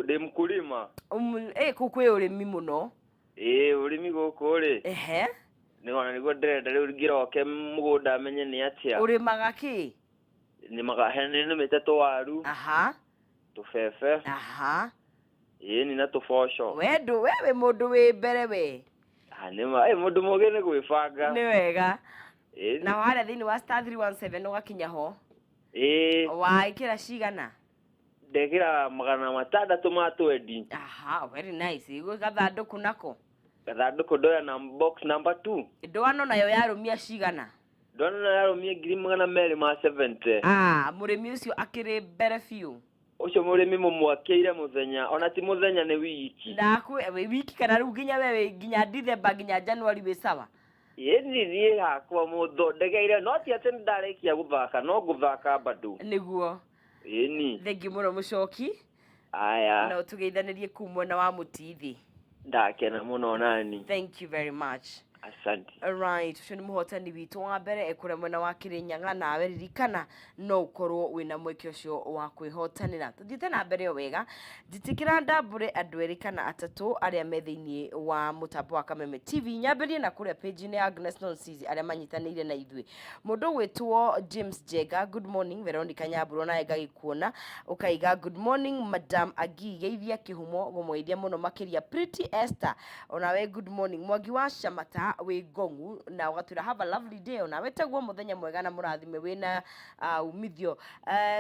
Ndĩ mkulima. Ĩ kũu kwĩ ũrĩmi mũno. Ĩĩ, ũrĩmi gũkũ rĩ. Ehe. Nĩwona nĩguo ndĩrenda rĩu ngĩroke mũgũnda menye nĩ atĩa. Ũrĩmaga kĩ? Nĩmaga nĩnĩmĩte tũwaru. Aha. Tũbebe. Aha. Ĩni na tũboco. We ndũ we wĩ mũndũ wĩ mbere we. Ah, nĩma ĩ mũndũ mũgĩ nĩ gwĩbanga. Nĩ wega. Ĩni. Na harĩa thĩinĩ wa star 317 ũgakinya ho. Ĩĩ. Waĩkĩra cigana? Ndekĩra 620. Aha, very nice. Igũ gathandũkũ nako. Gathandũkũ ndoya na box number 2. Ndwano nayo yarũmia cigana? Ndwano nayo yarũmia 270,000. Ah, mũrĩmi ũcio akĩrĩ mbere biũ. Ũcio mũrĩmi mũmwakĩire mũthenya, ona ti mũthenya nĩ wiki. Ndakũ wĩ wiki kana rĩu nginya we wĩ nginya December nginya January wĩ sawa. Ĩni niĩ hakwa mũthondekeire no ti atĩ nĩndarĩkia gũthaka no ngũthaka bado. Nĩguo. Ĩni. Thengiũ mũno mũcoki. Aya. Na ũtũgeithanĩrie kũu mwena wa Mũtithi. Ndakena mũno nani. Thank you very much. Asante. Right, ũcio nĩ mũhotani witũ wa mbere ekũrĩa mwena wa Kĩrĩnyaga. Nawe ririkana no ũkorwo wĩna mweke ũcio wa kwĩhotanĩra. Tũthiĩte na mbere o wega, njĩtĩkĩra ndambũre andũ erĩ kana atatũ arĩa me thĩinĩ wa mũtambo wa Kameme TV. Nyambĩrie na kũrĩa page-inĩ ya Agnes Nonsizi arĩa manyitanĩire na ithuĩ. Mũndũ ũgwĩtwo James Njenga, good morning. Veronica Nyambura nawe ngagĩkuona ũkaiga good morning Madam Agi, geithia kĩhumo ngũmũgeithia mũno makĩria. Pretty Esther onawe good morning. Mwangi wa Shamata wĩ Ngong'u na ũgatwĩra have a lovely day, onawe taguo mũthenya mwega na mũrathime wĩna umithio.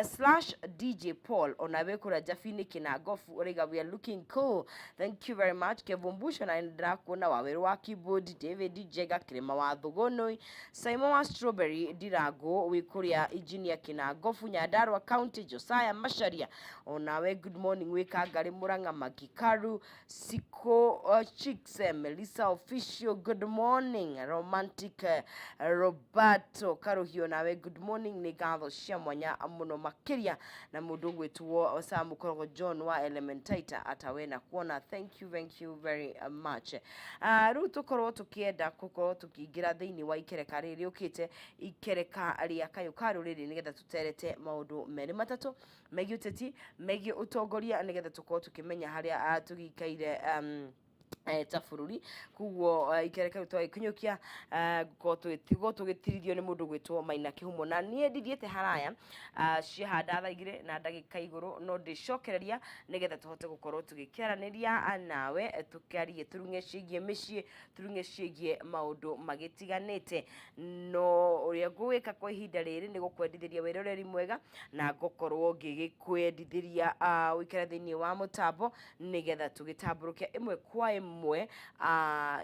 Slash DJ Paul onawe kũrĩa Jabini Kĩnangobu ũraiga we are looking cool, thank you very much. Kevumbusho na ndĩrakuona Wawerũ wa keyboard, David Njega Kĩrĩma wa Thũgũnũi, Simon wa Strawberry Ndirango wĩ kũrĩa Engineer Kĩnangobu Nyandarua County, Josiah Macharia onawe good morning wĩ Kangarĩ Mũrang'a Magikaru, Siko Chicks, Melissa Official good morning, Romantic Roberto Karuhio nawe good morning. Nĩ ngatho cia mwanya mũno makĩria na mũndũ ũgwĩtwo Sam Korogo John wa Elementaita atawe na kuona, thank you, thank you very much. Rĩu tũkorwo tũkĩenda gũkorwo tũkĩingĩra thĩinĩ wa ikereka rĩrĩ rĩũkĩte, ikereka rĩa kayũ ka rũrĩrĩ, nĩgetha tũterete maũndũ merĩ matatũ megiĩ ũteti, megiĩ ũtongoria, nĩgetha tũkorwo tũkĩmenya harĩa tũgĩikaire ta bũrũri. Koguo ikereka rĩu twagĩkinyũkia ngũkorwo tũgĩtigwo tũgĩtirithio nĩ mũndũ gwĩtwo Maina Kĩhumo. Na niĩ ndithiĩte haraya, ciahanda thaa 2 na ndagĩka igũrũ no ndĩcokereria nĩgetha tũhote gũkorwo tũgĩkĩaranĩria nawe, tũkĩarie tũrung'e ciĩgiĩ mĩciĩ, tũrung'e ciĩgiĩ maũndũ magĩtiganĩte. No ũrĩa ngũgĩka kwa ihinda rĩrĩ nĩ gũkwendithĩria wĩroreri mwega na ngũkorwo ngĩgĩkwendithĩria ũikare thĩinĩ wa mũtambo nĩgetha tũgĩtambũrũke ĩmwe kwa ĩmwe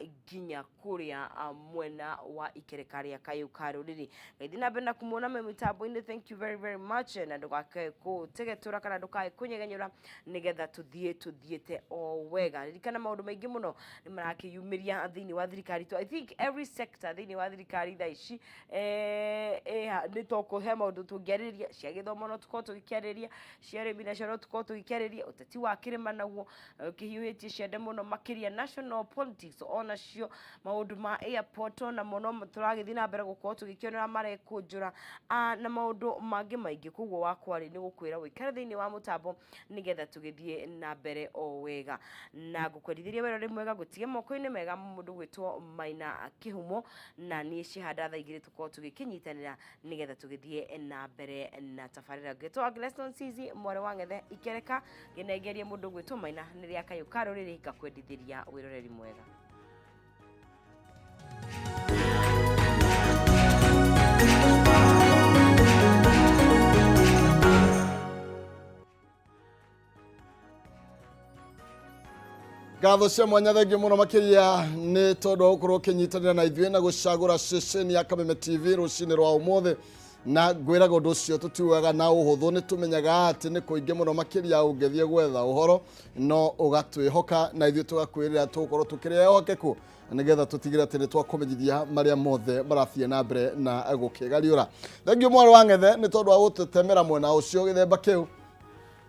nginya kũrĩa mwena wa ikereka rĩa kayũ ka rũrĩrĩ. Ngaithiĩ na mbere na kũmuona me mĩtambo-inĩ, thank you very very much, na ndũgake kũtegetũra kana ndũkae kũnyegenyũra nĩgetha tũthiĩ tũthiĩte o wega. Ririkana maũndũ maingĩ mũno nĩ marakĩyumĩria thĩinĩ wa thirikari itũ. I think every sector thĩinĩ wa thirikari thaa ici nĩ tũkũhe maũndũ tũngĩarĩrĩria. Cia gĩthomo no tũkorwo tũgĩkĩarĩrĩria, cia ũrĩmi nacio no tũkorwo tũgĩkĩarĩrĩria, ũteti wa kĩrĩma naguo ũkĩhiũhĩtie ciande mũno makĩria, national politics onacio, maũndũ ma airport onamo no tũragĩthiĩ na mbere gũkorwo tũgĩkĩonera marekũnjũra, na maũndũ mangĩ maingĩ. Koguo wakwa rĩ nĩ gũkwĩra ũikare thĩinĩ wa mũtambo nĩgetha tũgĩthiĩ na mbere o wega, na ngũkwendithĩria wĩra ũrĩ mwega, ngũtige moko-inĩ mega mũndũ gwĩtwo Maina Kĩhumo, na niĩ cihanda thaa 2 tũkorwo tũgĩkĩnyitanĩra nĩgetha tũgĩthiĩ na mbere na tabarĩra. Ngĩtwo Agnes Nonsizi mwarĩ wa Ng'ethe, ikereka ngĩnengerie mũndũ gwĩtwo Maina nĩ rĩa kayũ ka rũrĩrĩ, ngakwendithĩria wĩroreri mwega. Ngatho cia mwanya, thengio mũno makĩria nĩ tondũ wa gũkorwo ũkĩnyitanĩra na ithuĩ na gũcagũra ceceni ya Kameme TV rũcinĩ rwa ũmũthĩ. Na ngwĩraga ũndũ ũcio tũtiugaga na ũhũthũ, nĩ tũmenyaga atĩ nĩ kũingĩ mũno makĩria ũngĩthiĩ gwetha ũhoro, no ũgatwĩhoka na ithuĩ tũgakwĩrĩra tũgũkorwo tũkĩrĩ ehokeku nĩgetha tũtigĩre atĩ nĩ twakũmenyithia marĩa mothe marathiĩ na mbere na gũkĩgariũra. Thengio mwarĩ wa Ng'ethe nĩ tondũ wa gũtũtemera mwena ũcio gĩthemba kĩu.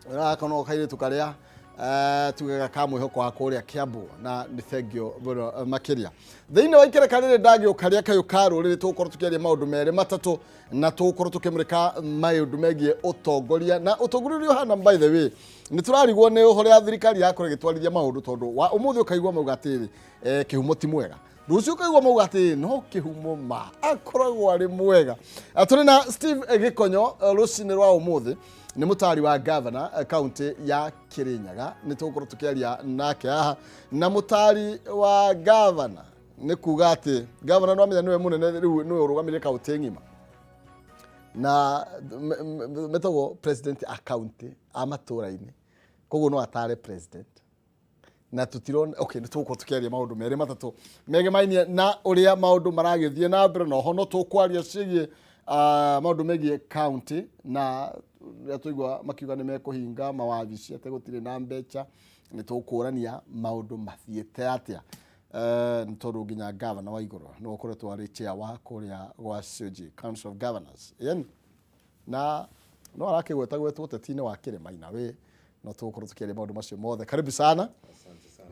Gaka no kairĩtu karĩa Tugaga ka mwĩhoko wa kũrĩa Kiambu na nĩ thengio mũno makĩria. Thĩinĩ wa ikereka rĩrĩ ndagĩũka rĩa kayũ ka rũrĩrĩ, tũgũkorwo tũkĩaria maũndũ merĩ matatũ na tũgũkorwo tũkĩmũrĩka maũndũ megiĩ ũtongoria na ũtongoria ũrĩa ũhana. By the way, nĩ tũrarigwo nĩ ũrĩa thirikari yakorwo ĩgĩtwarithia maũndũ, tondũ wa ũmũthĩ ũkaigua mauga atĩrĩrĩ, kĩhumo ti mwega, rũciũ ũkaigua mauga atĩrĩrĩ, no kĩhumo ma akoragwo arĩ mwega. Tũrĩ na Steve Gĩkonyo rũcinĩ rwa ũmũthĩ, nĩ mũtari wa gavana kaunti ya Kirinyaga. Nĩ tũgũkorwo tũkĩaria nake haha. Na mũtari wa gavana nĩ kuga atĩ gavana no amenya nĩwe mũnene rĩu, nĩwe ũrũgamĩrĩire kaunti ng'ima, na metagwo president a county a matũra-inĩ, koguo no atare president na tutirona. Okay, nĩ tũgũkorwo tũkĩaria maũndũ merĩ matatũ megemainie na ũrĩa maũndũ maragĩthiĩ na mbere, na oho no tũkwaria ciĩgiĩ maũndũ megiĩ county na rĩrĩa tũigua makiuga nĩ mekũhinga mawabici atĩ gũtirĩ na mbeca. Nĩ tũkũrania maũndũ mathiĩte atĩa, nĩ tondũ nginya gavana wa igũrũ nĩwe ũkoretwo arĩ chair wa kũrĩa gwa COG, Council of Governors, yani na no arakĩgweta gwetwo ũteti-inĩ wa kĩrĩma we no tũgũkorwo tũkĩaria maũndũ macio mothe. Karibu sana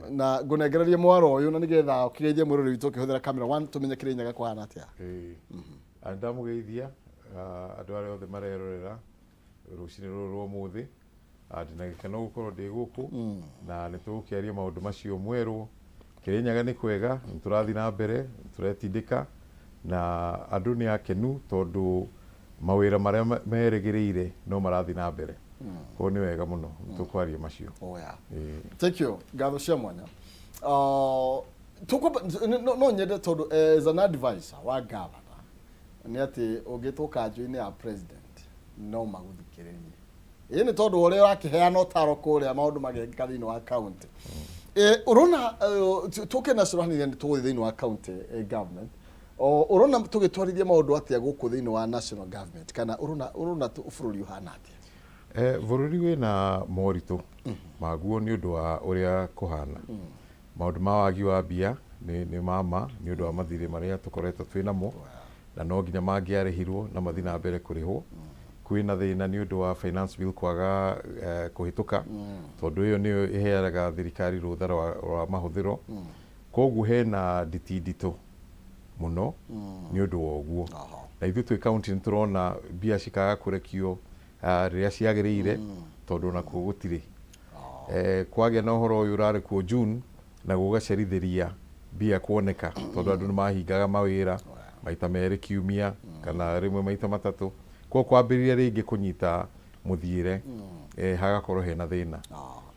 na ngũnengererie mwaro ũyũ na nĩgetha ũkĩgeithie mwĩrori witũ ũkĩhũthĩra camera one, tũmenye Kĩrĩnyaga kũhana atĩa. Ĩĩ. Ndamũgeithia andũ arĩa othe marerorera rũcinĩ rũrũ rwa ũmũthĩ. Ndĩna gĩkeno gũkorwo ndĩ gũkũ na nĩ tũgũkĩaria maũndũ macio mwerũ. Kĩrĩnyaga nĩ kwega, nĩ tũrathiĩ na mbere, nĩ tũretindĩka na andũ nĩ akenu tondũ mawĩra marĩa merĩgĩrĩire no marathiĩ na mbere. Koguo nĩ wega mũno, nĩ tũkwaria macio. Oh, yeah. Ĩĩ. Thank you, ngatho cia mwanya. No nyende tondũ as an advisor wa gavana nĩ atĩ ũngĩtwo kanjũ-inĩ ya president no magũthikĩrĩrie, ĩĩ, nĩ tondũ ũrĩa ũrakĩheana ũtaro kũrĩa maũndũ magekĩka thĩinĩ wa county. Ũrona tũke national hanini, nĩ tũgũthiĩ thĩinĩ wa county government. Ũrona tũgĩtwarithia maũndũ atĩa gũkũ thĩinĩ wa national government, kana ũrona bũrũri ũhana atĩa? Bũrũri wĩna moritũ maguo nĩ ũndũ wa ũrĩa kũhana. Maũndũ ma wagi wa mbia nĩ mama nĩ ũndũ wa mathirĩ marĩa tũkoretwo twĩ namo na no nginya mangĩarĩhirwo na mathiĩ na mbere kũrĩhwo. Kwĩna thĩna nĩ ũndũ wa finance bill kwaga kũhĩtũka, tondũ ĩyo nĩyo ĩheaga thirikari rũtha rwa mahũthĩro. Koguo hena nditi nditũ mũno nĩ ũndũ wa ũguo. Na ithuĩ twĩ kaunti nĩ tũrona mbia cikaga kũrekio rĩrĩa ciagĩrĩire, tondũ onakuo gũtirĩ. Kwagĩa na ũhoro ũyũ ũrarĩ kuo June na gũgacerithĩria mbia kuoneka, tondũ andũ nĩ mahingaga mawĩra maita merĩ kiumia kana rĩmwe maita matatũ. Koguo kwambĩrĩria rĩngĩ kũnyita mũthiĩre hagakorwo hena thĩna.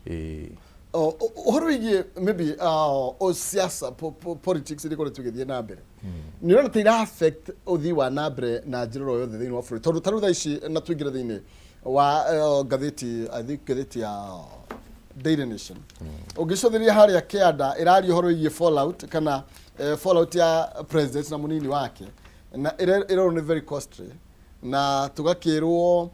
Ĩĩ. Ũhoro wĩgiĩ maybe o siasa, politics iria ikoretwo igĩthiĩ na mbere, nĩ ũrona ta ira affect ũthii wa na mbere na njĩra oro yothe thĩinĩ wa bũrũri? Tondũ ta rĩu thaa ici na tũingĩre thĩinĩ wa ngathĩti, I think ngathĩti ya Daily Nation, ũngĩcũthĩrĩria harĩa kĩanda ĩraria ũhoro wĩgiĩ fallout kana fallout ya president na mũnini wake, na ĩrerwo nĩ very costly, na tũgakĩrwo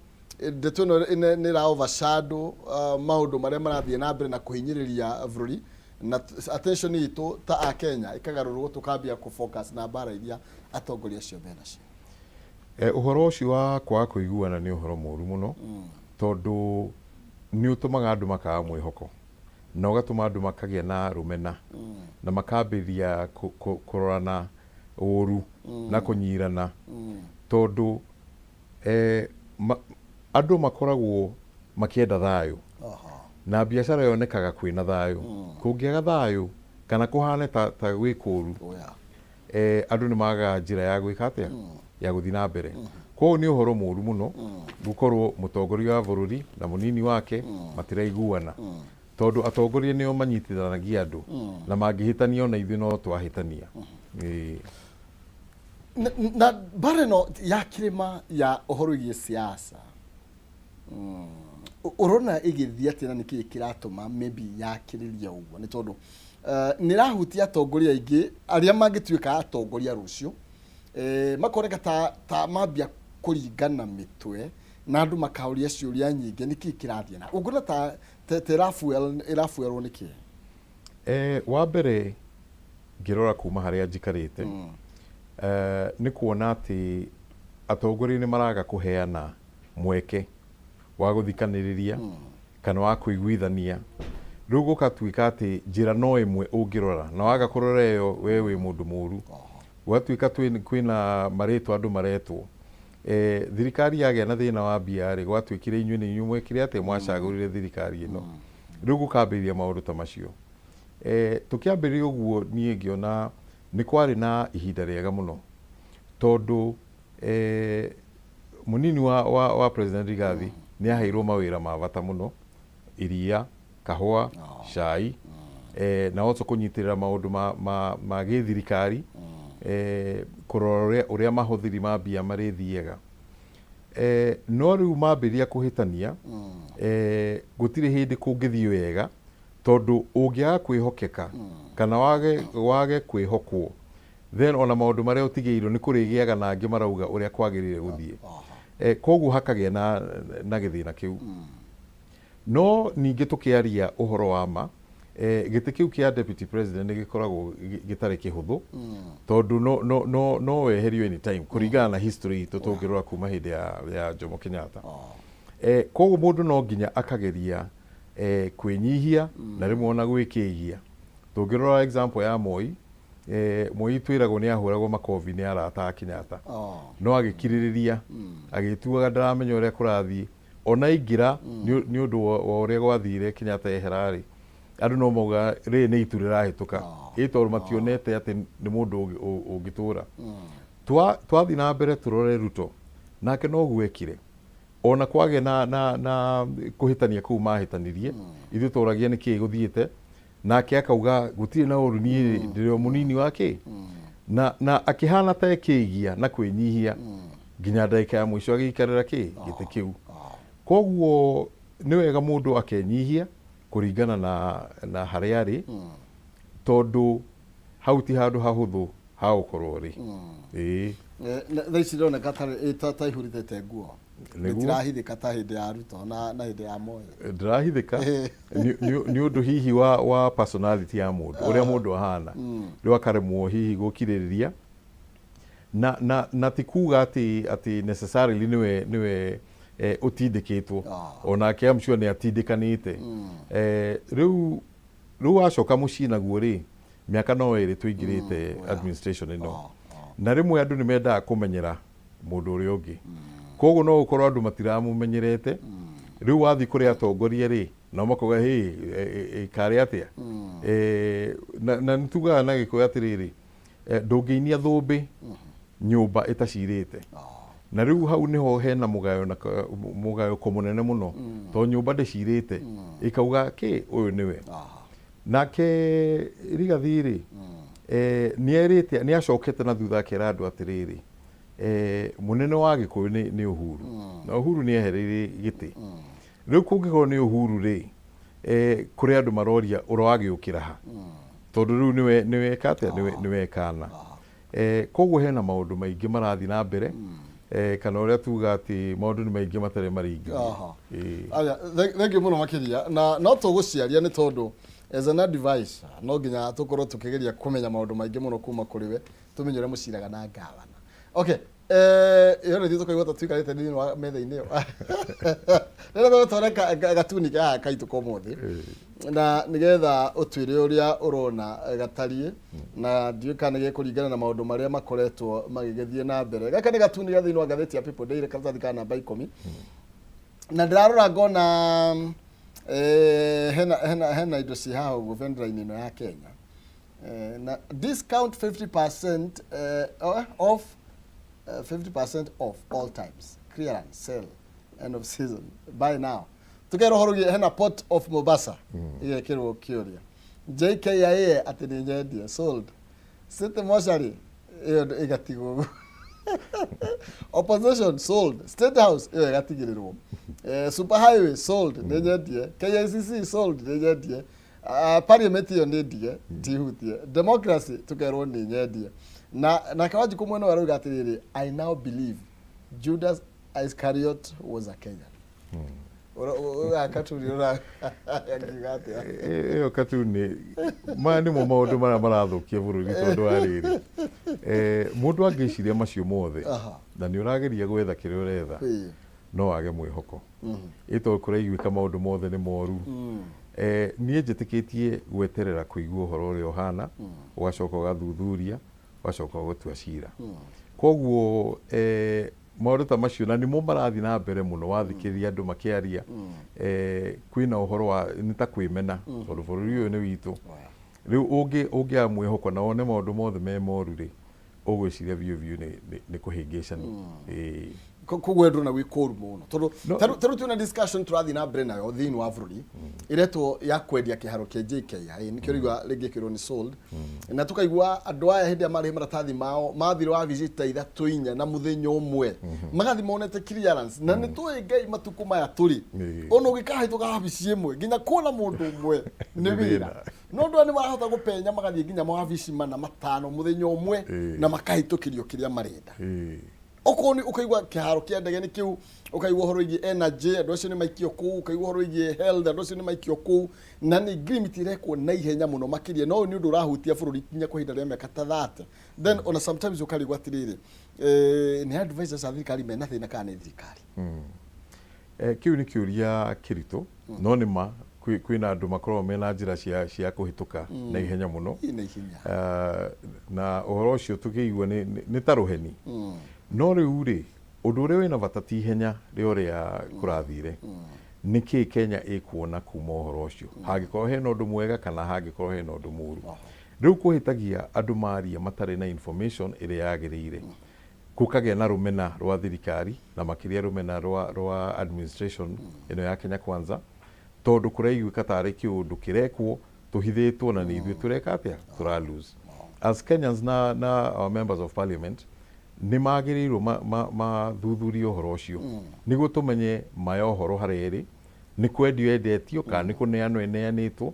ndeto ĩno nĩ ĩra overshadow maũndũ marĩa marathiĩ na mbere na kũhinyĩrĩria bũrũri, na attention itũ ta a Kenya ĩkagarũrwo, tũkambia kũ focus na mbara iria atongoria acio menacio. Ũhoro ũcio wa kwaga kũiguana nĩ ũhoro mũru mũno, tondũ nĩ ũtũmaga andũ makaga mwĩhoko na ũgatũma andũ makagĩa na rũmena na makambĩrĩria kũrorana ũru na kũnyirana, tondũ andũ makoragwo makĩenda thayũ na biacara yonekaga kwĩna thayũ. Kũngĩaga thayũ kana kũhane ta gwĩ kũru, andũ nĩ magaga njĩra ya gwĩka atĩa, ya gũthiĩ na mbere. Koguo nĩ ũhoro mũru mũno gũkorwo mũtongoria wa bũrũri na mũnini wake matiraiguana, tondũ atongoria nĩo manyitithanagia andũ, na mangĩhĩtania ona ithuĩ no twahĩtania. Ĩĩ. Na mbara ĩno ya kĩrĩma ya ũhoro wĩgiĩ siasa, ũrona ĩgĩthiĩ atĩa, na nĩkĩĩ kĩratũma maybe yakĩrĩria ũguo? Nĩ tondũ nĩ ĩrahutia atongoria aingĩ arĩa mangĩtuĩka atongoria rũciũ, makoneka ta mambia kũringana mĩtwe na andũ makaũria ciũria nyingĩ, nĩkĩĩ kĩrathiĩ na ũngĩona ta ĩrafuelwo nĩkĩĩ? Wa mbere, ngĩrora kuma harĩa njikarĩte, nĩ kuona atĩ atongoria nĩ maraga kũheana mweke wa gũthikanĩrĩria kana wa kũiguithania. Rĩu gũgatuĩka atĩ njĩra no ĩmwe ũngĩrora, na waga kũrora ĩyo we wĩ mũndũ mũru. Gwatuĩka kwĩna marĩtwa andũ maretwo. Thirikari yagĩa na thĩna wa mbia rĩ, gwatuĩkire inyuĩ nĩ inyuĩ mwekire atĩa, mwacagũrire thirikari ĩno. Rĩu gũkambĩrĩria maũndũ ta macio. Tũkĩambĩrĩria ũguo niĩ ngĩona nĩ kwarĩ na ihinda rĩega mũno, tondũ mũnini wa President Rigathi nĩ aheirwo mawĩra ma bata mũno, iria, kahũa, cai, na also kũnyitĩrĩra maũndũ ma gĩthirikari, kũrora ũrĩa mahũthĩri ma mbia marĩthiaga. No rĩu mambĩrĩria kũhĩtania, gũtirĩ hĩndĩ kũngĩthiĩ wega, tondũ ũngĩaga kwĩhokeka kana wage kwĩhokwo, then ona maũndũ marĩa ũtigĩirwo nĩ kũrĩgĩaga na angĩ marauga ũrĩa kwagĩrĩire gũthiĩ. Koguo hakagĩa na gĩthĩna kĩu. No ningĩ tũkĩaria ũhoro wa ma, gĩtĩ kĩu kĩa deputy president nĩ gĩkoragwo gĩtarĩ kĩhũthũ, tondũ no weherio anytime kũringana na history itũ tũngĩrora kuma hĩndĩ ya Jomo Kenyatta. Koguo mũndũ no nginya akageria kwĩnyihia na rĩmwe ona gwĩkĩgia. Tũngĩrora example ya Moi, Moi twĩragwo nĩ ahũragwo makobi nĩ arata a Kenyatta. No agĩkirĩrĩria, agĩtuaga ndaramenya ũrĩa kũrathiĩ. Ona aingĩra nĩ ũndũ wa ũrĩa gwathire Kenyatta ehera rĩ, andũ no mauga rĩrĩ nĩ itu rĩrahĩtũka. Ĩ tondũ mationete atĩ nĩ mũndũ ũngĩtũra. Twathiĩ na mbere tũrore Ruto, nake noguo ekire. Ona kwagĩa na kũhĩtania kũu mahĩtanirie, ithuĩ tũragia nĩkĩĩ gũthiĩte, nake akauga gũtirĩ na ũru, niĩ ndĩrĩ o mũnini wa kĩ. Na akĩhana ta ekĩigia na kwĩnyihia nginya ndagĩka ya mũico agĩikarĩra kĩ gĩtĩ kĩu. Koguo nĩ wega mũndũ akenyihia kũringana na harĩa arĩ, tondũ hau ti handũ hahũthũ ha gũkorwo rĩ. Ĩĩ. Thaa ici ironeka ta ihurithĩte nguo. Nĩtirahithĩka ta hĩndĩ ya Ruto na hĩndĩ ya Moi. Ndĩrahithĩka nĩ ũndũ hihi wa personality ya mũndũ, ũrĩa mũndũ ahana. Rĩu akaremwo hihi gũkirĩrĩria. Na ti kuga atĩ necessarily nĩwe ũtindĩkĩtwo. Onake I'm sure nĩ atindĩkanĩte. Rĩu wacoka mũciĩ naguo rĩ, mĩaka no ĩrĩ tũingĩrĩte administration ĩno. Na rĩmwe andũ nĩ mendaga kũmenyera mũndũ ũrĩa ũngĩ. Koguo no gũkorwo andũ matiramũmenyerete. Rĩu wathiĩ kũrĩ atongoria rĩ, nao makauga hĩ, karĩ atĩa? Na nĩ tugaga na Gĩkũyũ atĩrĩrĩ, ndũngĩinia thũmbĩ nyũmba ĩtacirĩte. Na rĩu hau nĩho hena mũgayo na mũgayũko mũnene mũno, tondũ nyũmba ndĩcirĩte, ĩkauga kĩ ũyũ nĩwe. Nake Rigathi rĩ, nĩ erĩte, nĩ acokete na thutha akera andũ atĩrĩrĩ, mũnene wa Gĩkũyũ nĩ Uhuru. Na Uhuru nĩ ehereire gĩtĩ. Rĩu kũngĩkorwo nĩ Uhuru rĩ, kũrĩ andũ maroria ũragĩũkĩra ha. Tondũ rĩu nĩwe atĩa, nĩwe kana. Koguo hena maũndũ maingĩ marathiĩ na mbere, kana ũrĩa tuga atĩ maũndũ nĩ maingĩ matarĩ maringithie. Aya, thank you mũno makĩria. Na no tũgũciaria nĩ tondũ as an advisor no nginya tũkorwo tũkĩgeria kũmenya maũndũ maingĩ mũno kuma kũrĩ we, tũmenye ũrĩa mũciraga na ngavana. Okay, ĩyo nĩ ithuĩ tũkaigua ta tũikarĩte thĩinĩ wa metha-inĩ ĩyo. Rĩrĩa tũgũtwara gatuni haha kaitũ ka ũmũthĩ, na nĩgetha ũtwĩre ũrĩa ũrona gatariĩ, na ndiũĩ kana nĩgekũringana na maũndũ marĩa makoretwo magĩgĩthiĩ na mbere. Gaka nĩ gatuni ga thĩinĩ wa ngathĩti ya People Daily, karatathi ka namba 10. Na ndĩrarora ngona hena indo ci haha ũguo bendera-inĩ ĩno ya Kenya. Na discount 50% off, 50% off all times, clearance sale, end of season, buy now. Tukerwo ũhoro wĩgiĩ hena Port of Mombasa ĩgekĩrwo kĩũria JKIA atĩ nĩ nyendie sold, City Mortuary ĩyo ĩgatigwo ũguo, opposition sold, State House ĩyo ĩgatigĩrĩrwo, Super Highway sold nĩ nyendie, KICC sold nĩ nyendie, Parliament ĩyo nĩ ndige tihutie, democracy tukerwo nĩ nyendie. Na nake Wanjikũ mwena ũyũ arauga atĩrĩrĩ, "I now believe Judas Iscariot was a Kenyan." Katuni ũrakiuga atĩa? Ĩyo katuni, maya nĩmo maũndũ marĩa marathũkia bũrũri, tondũ wa rĩrĩ, mũndũ angĩciria macio mothe na nĩ ũrageria gwetha kĩrĩa ũretha, no wage mwĩhoko, ĩ tondũ kũraiguĩka maũndũ mothe nĩ moru. Niĩ njĩtĩkĩtie gweterera kũigua ũhoro ũrĩa ũhana, ũgacoka ũgathuthuria, ũgacoka ũgatua cira. Koguo maũndũ ta macio na nĩmo marathiĩ na mbere mũno wathikĩrĩria andũ makĩaria, kwĩna ũhoro wa nĩ ta kwĩmena tondũ bũrũri ũyũ nĩ witũ. Rĩu ũngĩaga mwĩhoko na wone maũndũ mothe me moru rĩ, ũgwĩciria biũ biũ nĩ kũhĩngĩcani. Ĩĩ. Koguo ndũrona gwĩ kũru mũno tondũ No. tarĩu twĩna discussion tũrathiĩ na mbere nayo thĩinĩ wa bũrũri ĩretwo ya kwendia kĩharo kĩa JKIA, nĩkĩo rĩigua rĩngĩ kĩrwo nĩ sold, na tũkaigua andũ aya hĩndĩ ĩrĩa marĩhe maratathi mao mathire wabici ta ithatũ inya na mũthenya ũmwe magathiĩ monete clearance, na nĩ tũĩ Ngai matukũ maya tũrĩ ona ũgĩkahĩtũka wabici ĩmwe nginya kuona mũndũ ũmwe nĩ Nĩ wĩra, thĩna. No andũ aya nĩ marahota gũpenya magathiĩ nginya mawabici mana matano mũthenya ũmwe na makahĩtũkĩrio kĩrĩa marenda. Okorwo nĩ ũkaigua kĩharo kĩa ndege nĩ kĩu, ũkaigua ũhoro wĩgiĩ energy, andũ acio nĩ maikio kũu, ũkaigua ũhoro wĩgiĩ health, andũ acio nĩ maikio kũu, na nĩ ngirimiti ĩrekwo na ihenya mũno makĩria, na ũyũ nĩ ũndũ ũrahutia bũrũri nginya kwa ihinda rĩa mĩaka ta 30. Then ona sometimes ũkarigwo atĩrĩrĩ, nĩ advisors a thirikari mena thĩna kana nĩ thirikari? Kĩu nĩ kĩũria kĩritũ, no nĩ ma kwĩna andũ makoragwo mena njĩra cia kũhĩtũka na ihenya mũno. Ĩ, na ihenya. Na ũhoro ũcio tũkĩigua nĩ ta rũheni. No rĩu rĩ, ũndũ ũrĩa wĩna bata ti ihenya rĩa ũrĩa kũrathire. Nĩkĩ Kenya ĩkuona kuma ũhoro ũcio? Hangĩkorwo hena ũndũ mwega kana hangĩkorwo hena ũndũ mũru. Rĩu kũhĩtagia andũ maria matarĩ na information ĩrĩa yagĩrĩire. Gũkagĩa na rũmena rwa thirikari na makĩria rũmena rwa administration ĩno ya Kenya Kwanza, tondũ kũraiguĩka tarĩ kĩũndũ kĩrekwo tũhithĩtwo na nĩ ithuĩ tũreka atĩa, tũra lose. As Kenyans na our members of parliament nĩ magĩrĩirwo mathuthurie ũhoro ũcio nĩguo tũmenye ma ya ũhoro harĩa ĩrĩ, nĩ kwendio endetio kana nĩ kũneanwo ĩneanĩtwo,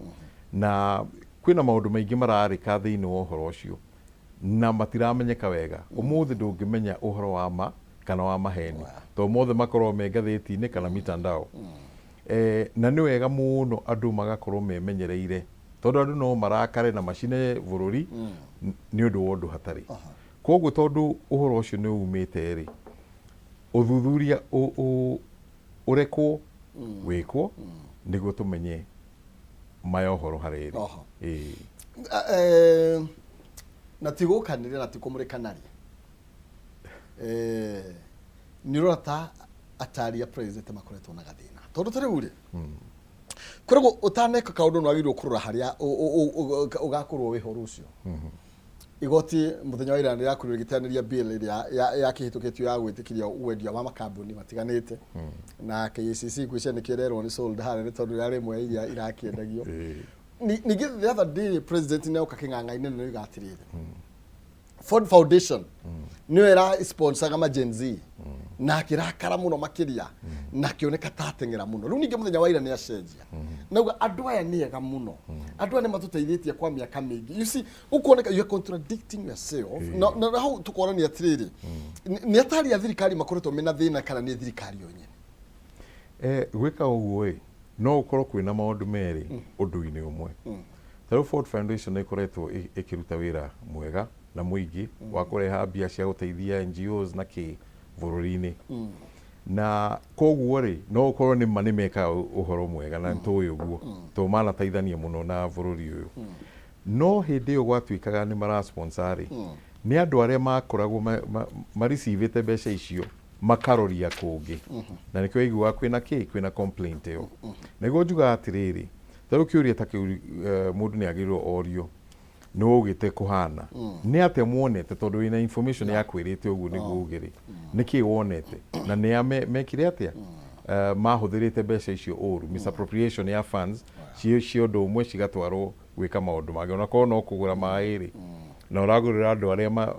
na kwĩna maũndũ maingĩ mararĩka thĩinĩ wa ũhoro ũcio na matiramenyeka wega. Ũmũthĩ ndũngĩmenya ũhoro wa ma kana wa maheni tondũ mothe makoragwo me ngathĩti-inĩ kana mitandao. Na nĩ wega mũno andũ magakorwo memenyereire tondũ andũ no marakare na macine bũrũri nĩ ũndũ wa ũndũ hatarĩ. Koguo tondũ ũhoro ũcio nĩ umĩte rĩ, ũthuthuria ũrekwo wĩkwo nĩguo tũmenye ma ya ũhoro harĩa ĩrĩ. Ĩĩ. Na ti gũkanĩrĩra na ti kũmũrĩkana rĩ, nĩ ũrora ta atari a president makoretwo na gathĩna tondũ ta rĩu rĩ, kwĩragwo ũtaneka kaũndũ nĩ wagĩrĩirwo kũrora harĩa ũgakorwo wĩho rũciũ. Igoti mũthenya wa ira rĩrakorirwo rĩgĩteanĩria bill ĩrĩa yakĩhĩtũkĩtio ya gwĩtĩkĩria wendia wa makambuni matiganĩte, na KACC ngwĩciria nĩkĩo ĩrerwo nĩ sold harĩa nĩ tondũ yarĩ ĩmwe ya iria irakĩendagio. Ningĩ the other day president nĩ oka kĩng'ang'a-inĩ na nĩoiga atĩrĩrĩ, Ford Foundation nĩyo ĩra sponsoraga ma Gen Z, na akĩrakara mũno makĩria na akĩoneka ta ateng'era mũno. Rĩu ningĩ mũthenya wa ira nĩ acenjia nauga andũ aya nĩ ega mũno, andũ aya nĩ matũteithĩtie kwa mĩaka mĩingĩ. You see, ũkuoneka you are contradicting yourself, na hau tũkonania atĩrĩrĩ, nĩ atari a thirikari makoretwo mena thĩna kana nĩ thirikari yo nyene? Gwĩka ũguo ĩ, no gũkorwo kwĩna maũndũ merĩ ũndũ-inĩ ũmwe. Ta rĩu Ford Foundation nĩ ĩkoretwo ĩkĩruta wĩra mwega na mũingĩ wa kũreha mbia cia gũteithia NGOs na kĩ bũrũri-inĩ. Na koguo rĩ, no gũkorwo nĩ ma nĩ mekaga ũhoro mwega na nĩ tũĩ ũguo tondũ manateithania mũno na bũrũri ũyũ. No hĩndĩ ĩyo gwatuĩkaga nĩ mara sponsor rĩ, nĩ andũ arĩa makoragwo marecivĩte mbeca icio makaroria kũngĩ, na nĩkĩo waiguaga kwĩna kĩ, kwĩna complaint ĩyo. Nĩguo njugaga atĩrĩrĩ, ta rĩu kĩũria ta kĩu mũndũ nĩ agĩrĩirwo orio, nĩ ũgĩte kũhana nĩ atĩa muonete, tondũ wĩna information ya kwĩrĩte ũguo nĩguo uge rĩ, nĩkĩ wonete na nĩa mekire atĩa, mahũthĩrĩte mbeca icio ũru, misappropriation ya funds cia ũndũ ũmwe cigatwarwo gwĩka maũndũ mangĩ, ona korwo no kũgũra maĩ rĩ, na ũragũrĩra andũ arĩa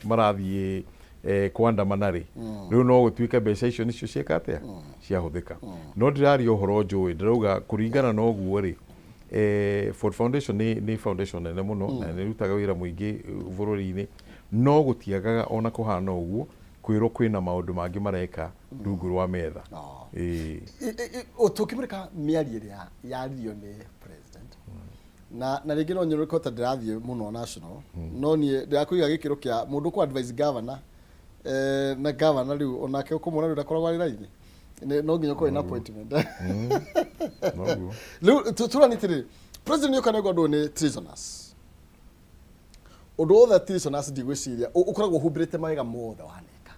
marathiĩ kwandamana rĩ, rĩu no gũtuĩke mbeca icio nĩcio cieka atĩa, ciahũthĩka. No ndĩraria ũhoro njũĩ, ndĩrauga kũringana na ũguo rĩ, Ford Foundation nĩ foundation nene mũno na nĩ ĩrutaga wĩra mũingĩ bũrũri-inĩ, no gũtiagaga ona kũhana ũguo kwĩrwo kwĩna maũndũ mangĩ mareka rungu rwa metha. Ĩĩ. Tũkĩmũrĩka mĩario ĩrĩa yaririo nĩ president, na rĩngĩ no nyoneke ta ndĩrathiĩ mũno national, no niĩ ndĩrakũiga gĩkĩro kĩa mũndũ kũ advise governor, na governor rĩu onake ũkũmwona rĩu ndakoragwo arĩ raithi. No nginya ũkorwo na appointment. Noguo. Rĩu tũrani atĩrĩrĩ, president nĩ oka ũndũ nĩ treasonous, ũndũ wothe treasonous, ndigwĩciria ũkoragwo ũhumbĩrĩte mawega mothe waneka.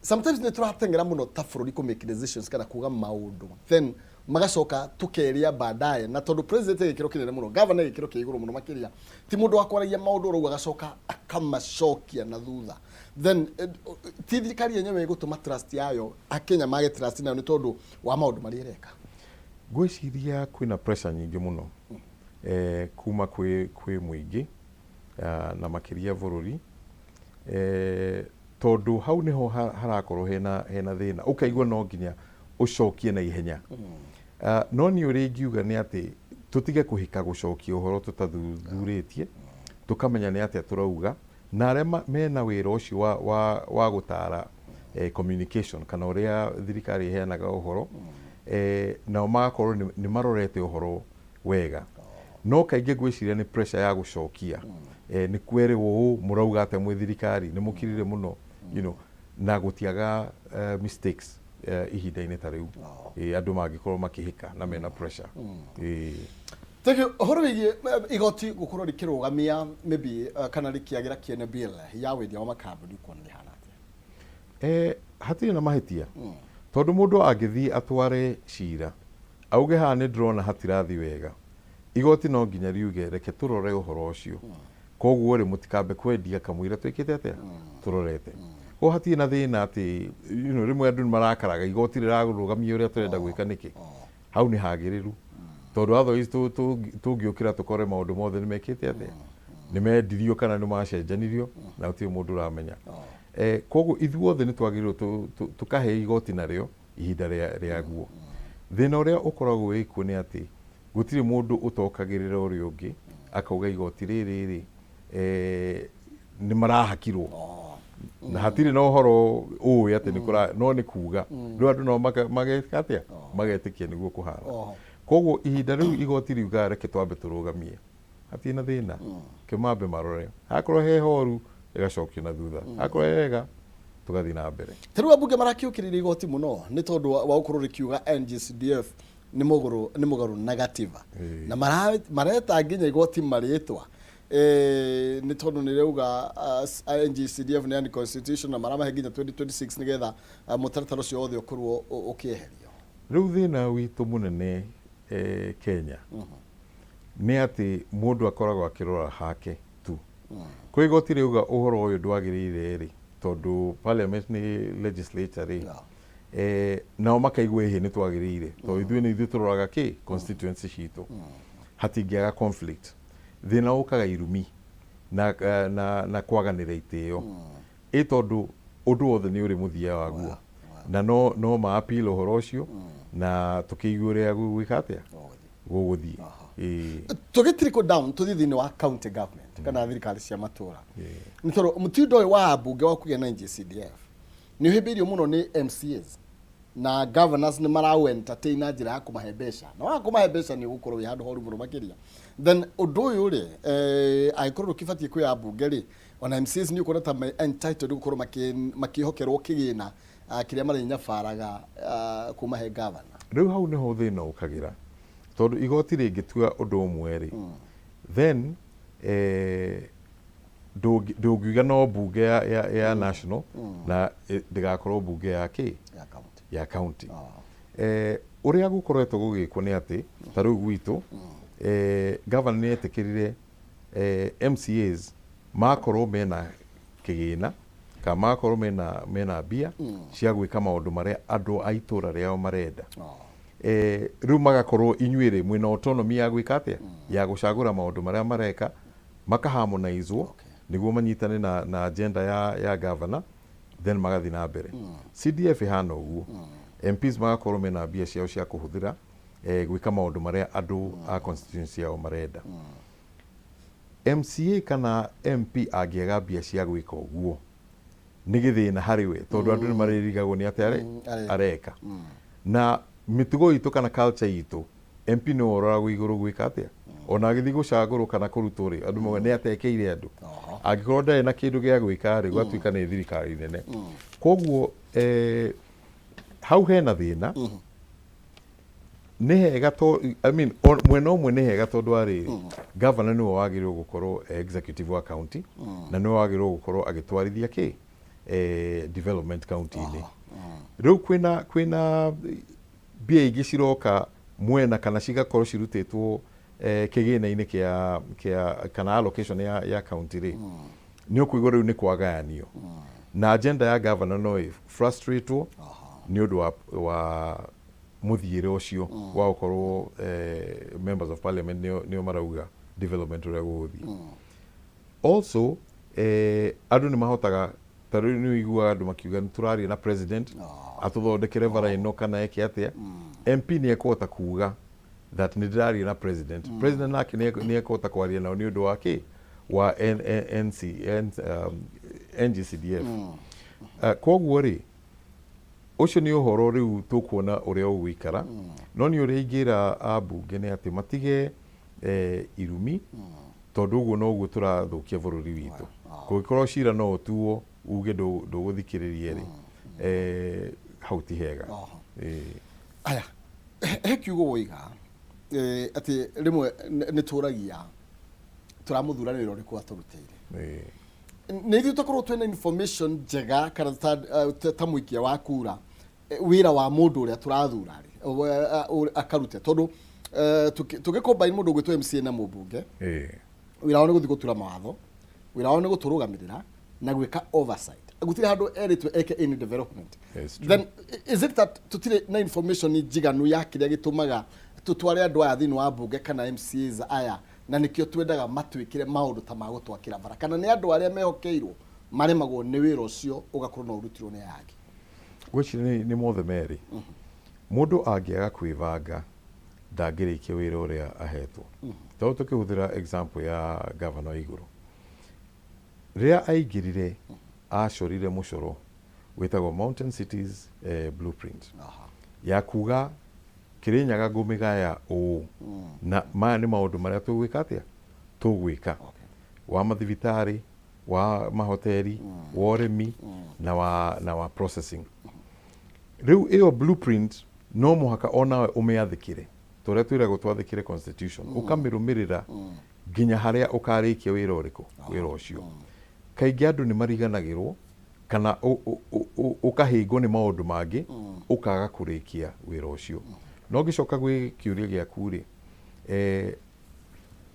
Sometimes nĩ tũrateng'era mũno ta bũrũri kũ make decisions kana kuga maũndũ, then magacoka tũkeria baadaye. Na tondũ president e gĩkĩro kĩnene mũno, governor e gĩkĩro kĩa igũrũ mũno makĩria, ti mũndũ wa kwaragia maũndũ ũrauga agacoka akamacokia na thutha. Then ti thirikari yenyewe ĩgũtũma trust yayo, akenya mage trust nayo nĩ tondũ wa maũndũ marĩa ĩreka? Ngwĩciria kwĩna pressure nyingĩ mũno kuma kwĩ mũingĩ, na makĩria bũrũri, tondũ hau nĩho harakorwo hena thĩna, ũkaigua no nginya ũcokie na ihenya. No niĩ ũrĩa ingiuga nĩ atĩ tũtige kũhĩka gũcokia ũhoro tũtathuthurĩtie, tũkamenya nĩ atĩa tũrauga, na arĩa mena wĩra ũcio wa gũtara communication kana ũrĩa thirikari ĩheanaga ũhoro, nao magakorwo nĩ marorete ũhoro wega. No kaingĩ ngwĩciria nĩ pressure ya gũcokia, nĩ kwerĩwo ũũ, mũrauga atĩa mwĩ thirikari, nĩ mũkirire mũno, na gũtiaga mistakes ihinda-inĩ ta rĩu. Andũ mangĩkorwo makĩhĩka na mena pressure. Thank you. Ũhoro wĩgiĩ igoti gũkorwo rĩkĩrũgamia maybe kana rĩkĩagĩra kĩene bill ya wendia wa makambuni, kuona rĩhana atĩa? Hatirĩ na mahĩtia, tondũ mũndũ angĩthiĩ atware cira auge haha nĩ ndĩrona hatirathi wega, igoti no nginya riuge reke tũrore ũhoro ũcio. Koguo rĩ, mũtikambe kwendia kamũira twĩkĩte atĩa, tũrorete. Koguo hatirĩ na thĩna atĩ rĩmwe andũ nĩ marakaraga igoti rĩrarũgamia ũrĩa tũrenda gwĩka nĩkĩ. Hau nĩ hagĩrĩru, tondũ otherwise tũngĩũkĩra tũkore maũndũ mothe nĩ mekĩte atĩa, nĩ mendirio kana nĩ macenjanirio na gũtirĩ mũndũ ũramenya. Koguo ithuothe nĩ twagĩrĩirwo tũkahe igoti narĩo ihinda rĩaguo. Thĩna ũrĩa ũkoragwo wĩkuo nĩ atĩ gũtirĩ mũndũ ũtokagĩrĩra ũrĩa ũngĩ akauga igoti rĩrĩ rĩ, nĩ marahakirwo na hatirĩ na ũhoro ũĩ atĩ nĩ kũra, no nĩ kuga rĩu andũ no mageka atĩa, magetĩkia nĩguo kũhana. Koguo ihinda rĩu igoti riugaga reke twambe tũrũgamie, hatirĩ na thĩna, kĩmambe marore, hakorwo he horu ĩgacokio na thutha, hakorwo he hega tũgathiĩ na mbere. Ta rĩu ambunge marakĩũkĩrĩria igoti mũno nĩ tondũ wa gũkorwo rĩkiuga NGCDF nĩ mũgarũ na gatiba, na mareta nginya igoti marĩtwa, nĩ tondũ nĩ rĩauga NGCDF nĩ unconstitutional, na maramahe nginya 2026 nĩgetha mũtaratara ũcio wothe ũkorwo ũkĩeherio. Rĩu thĩna witũ mũnene Kenya nĩ atĩ mũndũ akoragwo akĩrora hake tu. Kwĩ igoti rĩauga ũhoro ũyũ ndwagĩrĩire rĩ, tondũ parliament nĩ legislature rĩ, nao makaigua ĩhĩ nĩ twagĩrĩire, tondũ ithuĩ nĩ ithuĩ tũroraga kĩ constituency citũ. Hatingĩaga conflict. Thĩna ũkaga irumi na kwaganĩra itĩo, ĩ tondũ ũndũ wothe nĩ ũrĩ mũthia waguo, na no ma appeal ũhoro ũcio na tũkĩigue ũrĩa gũgwĩka atĩa, gũgũthiĩ. Ĩĩ. Tũgĩ trickle down tũthiĩ thĩinĩ wa county government kana thirikari cia matũra, nĩ tondũ mũtindo ũyũ wa ambunge wa kũgĩa na NGCDF nĩ ũhĩmbĩirio mũno nĩ MCAs na governors, nĩ maraũ entertain na njĩra ya kũmahe mbeca, na waga kũmahe mbeca nĩ ũgũkorwo wĩ handũ horu mũno makĩria. Then ũndũ ũyũ rĩ, angĩkorwo ndũkĩbatiĩ kwĩ ambunge rĩ, ona MCAs nĩ ũkuona ta me entitled gũkorwo makĩhokerwo kĩgĩna kĩrĩa marĩnyabaraga kuma he governor? Rĩu hau nĩho thĩna ũkagĩra, tondũ igoti rĩngĩtua ũndũ ũmwe rĩ, then ndũngiuga no mbunge ya national na ndĩgakorwo mbunge ya kĩ ya county. Ya county. Ũrĩa gũkoretwo gũgĩkwo nĩ atĩ ta rĩu gwitũ, governor nĩ etĩkĩrire MCAs makorwo mena kĩgĩna kana makorwo mena mbia cia gwĩka maũndũ marĩa andũ a itũra rĩao marenda. Rĩu magakorwo inyuĩ rĩ mwĩna autonomy ya gwĩka atĩa, ya gũcagũra maũndũ marĩa mareka, makaharmonizwo nĩguo manyitane na agenda ya governor, then magathiĩ na mbere. CDF ĩhana ũguo, MPs magakorwo mena mbia ciao cia kũhũthĩra gwĩka maũndũ marĩa andũ a constituency yao marenda. MCA kana MP angĩaga mbia cia gwĩka ũguo nĩ gĩthĩna harĩ we, tondũ andũ nĩ marĩrigagwo nĩ atĩa areka. Areka. Na mĩtugo itũ kana culture itũ, MP nĩwe ũroragwo igũrũ gwĩka atĩa, ona agĩthiĩ gũcagũrwo kana kũrutwo rĩ, andũ mauga nĩ atekeire andũ. Angĩkorwo ndarĩ na kĩndũ gĩa gwĩka rĩ, gwatuĩka nĩ thirikari nene. Koguo Hau hena thĩna. Nĩ hega to, I mean, mwena ũmwe nĩ hega tondũ wa rĩrĩ, governor nĩwe wagĩrĩirwo gũkorwo e executive wa county na nĩwe wagĩrĩirwo gũkorwo agĩtwarithia kĩ development county-inĩ. Rĩu kwĩna mbia ingĩ ciroka mwena kana cigakorwo cirutĩtwo kĩgĩna-inĩ kĩa kana allocation ya county rĩ, nĩ ũkũigua rĩu nĩ kwagayanio na agenda ya governor no ĩ frustratewo nĩ ũndũ wa mũthiĩre ũcio wa gũkorwo members of parliament nĩo marauga development ũrĩa gũgũthiĩ. Also andũ nĩ mahotaga, ta rĩu nĩ ũiguaga andũ makiuga nĩ tũraria na president atũthondekere bara ĩno kana eke atĩa. MP nĩ ekũhota kuga that nĩ ndĩraria na president, president nake nĩ ekũhota kwaria nao nĩ ũndũ wa kĩ wa N, N, NC, N, NGCDF. Koguo rĩ, ũcio nĩ ũhoro rĩu tũkuona ũrĩa ũgũikara, no nĩ ũrĩa ingĩra ambunge nĩ atĩ matige irumi, tondũ ũguo noguo tũrathũkia bũrũri witũ. Kũngĩkorwo cira no ũtuo uge ndũgũthikĩrĩria rĩ, hau ti hega. Aya, he kiugo woiga atĩ rĩmwe nĩ tũragia tũramũthura nĩ wĩra ũrĩkũ atũrutĩire. Nĩ ithuĩ tũkorwo twĩna information njega kana ta mũikia wa kura, wĩra wa mũndũ ũrĩa tũrathura rĩ akarute, tondũ tũgĩcombine mũndũ ũgwĩtwo MCA na mũmbunge, wĩra wao nĩ gũthiĩ gũtura mawatho, wĩra wao nĩ gũtũrũgamĩrĩra na gwĩka oversight. Gũtirĩ handũ erĩtwo eke any development. Then is it that tũtirĩ na information njiganu ya kĩrĩa gĩtũmaga tũtware andũ aya thĩinĩ wa mbunge kana MCAs aya, na nĩkĩo twendaga matwĩkĩre maũndũ ta ma gũtwakĩra bara, kana nĩ andũ arĩa mehokeirwo maremagwo nĩ wĩra ũcio ũgakorwo no ũrutirwo nĩ aya angĩ? Ngwĩciria nĩ mothe merĩ. Mũndũ angĩaga kwĩbanga ndangĩrĩkia wĩra ũrĩa ahetwo. Tondũ tũkĩhũthĩra example ya gavana wa igũrũ, rĩrĩa aingĩrire acorire mũcoro wĩtagwo Mountain Cities Blueprint ya kuga Kĩrĩnyaga ngũmĩgaya ũũ na maya nĩ maũndũ marĩa tũgwĩka atĩa, tũgwĩka wa mathibitarĩ, wa mahoteri, wa ũrĩmi na wa processing. Rĩu ĩyo blueprint no mũhaka onawe ũmĩathĩkĩre ta ũrĩa twĩragwo twathĩkĩre constitution, ũkamĩrũmĩrĩra nginya harĩa ũkarĩkia wĩra ũrĩkũ, wĩra ũcio. Kaingĩ andũ nĩ mariganagĩrwo kana ũkahĩngwo nĩ maũndũ mangĩ, ũkaga kũrĩkia wĩra ũcio. No ngĩcoka gwĩ kĩũria gĩaku rĩ,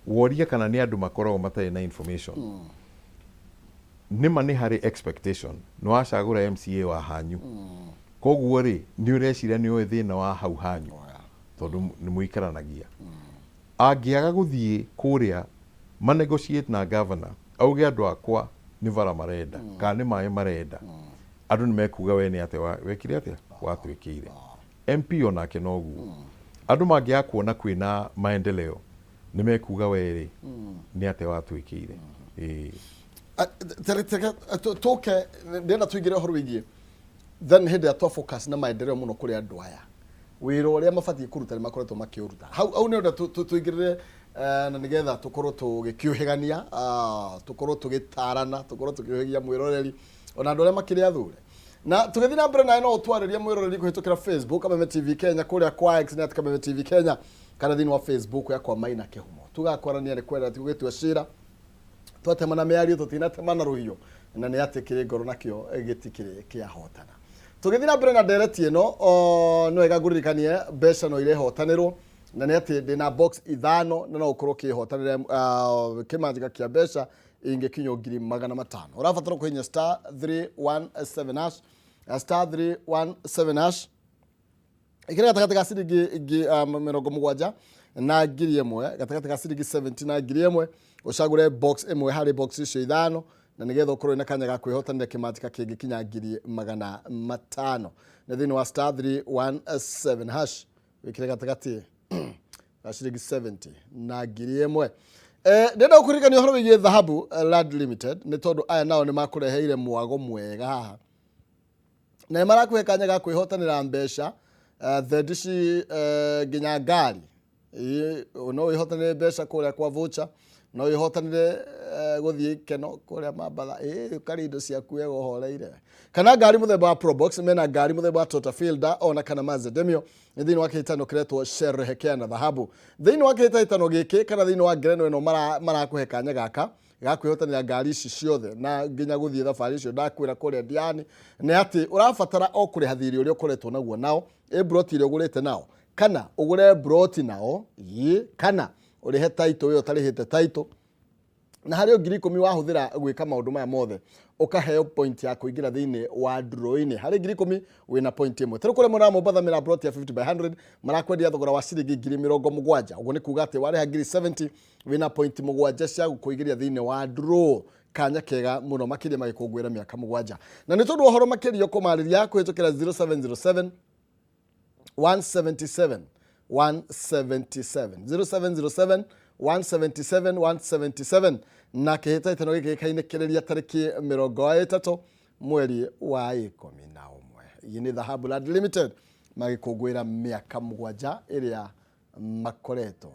woria kana nĩ andũ makoragwo matarĩ na information. Nĩma nĩ harĩ expectation nĩ wacagũra MCA wa hanyu, koguo rĩ nĩ ũreciria nĩ ũĩ thĩna wa hau hanyu tondũ nĩ mũikaranagia. Angĩaga gũthiĩ kũrĩa manegotiate na governor, auge andũ akwa nĩ bara marenda kana nĩ maĩ marenda, andũ nĩ mekuga we nĩ atĩa wekire atĩa watwĩkĩire. MP onake noguo, andũ mangĩaga kuona kwĩna maendeleo nĩ mekuga we rĩ nĩ atĩa watwĩkĩire. Ĩĩ. Tũke ndĩrenda tũingĩre ũhoro wĩgiĩ then hĩndĩ ĩrĩa twa focus na maendeleo mũno kũrĩ andũ aya, wĩra ũrĩa mabatiĩ kũruta nĩ makoretwo makĩũruta. Hau nĩ ndĩrenda tũingĩrĩre na nĩgetha tũkorwo tũgĩkĩũhĩgania, tũkorwo tũgĩtarana, tũkorwo tũkĩũhĩgia mwĩroreri ona andũ arĩa makĩrĩ athure. Na tũgĩthiĩ na mbere nawe no ũtwarĩrie mwĩroreri kũhĩtũkĩra Facebook Kameme TV Kenya, kũrĩa kwa X nĩ at Kameme TV Kenya, kana thĩinĩ wa Facebook yakwa Maina Kĩhumo. Tugakwarania nĩ kwenda ti gũgĩtua cira, twatemana mĩario tũtinatemana rũhiũ, na nĩ atĩ kĩrĩ ngoro nakĩo gĩtikĩrĩ kĩahotana. Tũgĩthiĩ na mbere na ndereti ĩno, no wega ngũririkanie mbeca no irehotanĩrwo, na nĩ atĩ ndĩna box ithano na no ũkorwo ũkĩhotanĩra kĩmanjĩka kĩa mbeca ingĩkinywo 500,000. Ũrabatara kũhihinya *317 hash, *317 hash, ĩkĩra gatagatĩ ga ciringi 70 na 1,000, gatagatĩ ga ciringi 70 na 1,000, ũcagũre box ĩmwe harĩ box icio ithano, na nĩgetha ũkorwo na kanya ga kwĩhotanĩra kĩmanjĩka kĩngĩkinya 500,000. Nĩ thĩinĩ wa *317 hash, wĩkĩre gatagatĩ ga ciringi 70 na 1,000. Ndĩrenda gũkũririkania ũhoro wĩgiĩ Dhahabu Land Limited, nĩ tondũ aya nao nĩ makũreheire mwago mwega haha na nĩ marakũhe kanya ga kwĩhotanĩra mbeca, thendi ci, nginya ngari. Ĩĩ, no wĩhotanĩre mbeca kũrĩa kwa voucher, no wĩhotanĩre gũthiĩ ikeno kũrĩa Mambatha, ĩĩ ũkarĩa indo ciaku wega ũhoreire. Kana ngari mũthemba wa Probox, mena ngari mũthemba wa Toyota Fielder ona kana Mazda Demio nĩ thĩinĩ wa kĩhĩtano kĩretwo Sherehekea na Dhahabu. Thĩinĩ wa kĩhĩtahĩtano gĩkĩ kana thĩinĩ wa ngerenwa ĩno marakũhe kanya gaka ga kwĩhotanĩra ngari ici ciothe na nginya gũthiĩ thabarĩ icio ndakwĩra kũrĩa Diani, nĩ atĩ ũrabatara o kũrĩha thirĩ ũrĩa ũkoretwo naguo nao, ĩ mburoti ĩrĩa ũgũrĩte nao, kana ũgũre mburoti nao, ĩ kana ũrĩhe title ĩyo ũtarĩhĩte title, na harĩ o 10,000 wahũthĩra gwĩka maũndũ maya mothe ũkaheo point ya kũingĩra thĩinĩ wa draw-inĩ. Harĩ 10,000 wĩna point ĩmwe. Tarĩu kũrĩa mwena wa Mombatha mena plot ya 50 by 100 marakwendia thogora wa ciringi 70,000. Ũguo nĩ kuga atĩ warĩha 70,000 wĩna point 7 cia gũkũingĩria thĩinĩ wa draw. Kanya kega mũno makĩria magĩkũngũĩra mĩaka 7. Na nĩ tondũ wa ũhoro makĩria ũkũmarĩria kũhĩtũkĩra 0707 177 177 0707 177 177 na kĩhĩtahĩtano gĩkĩ gĩkainĩkĩrĩria tarĩki 30 mweri wa 11. Iyi nĩ Dhahabu Land Limited magĩkũngũĩra mĩaka 7 ĩrĩa makoretwo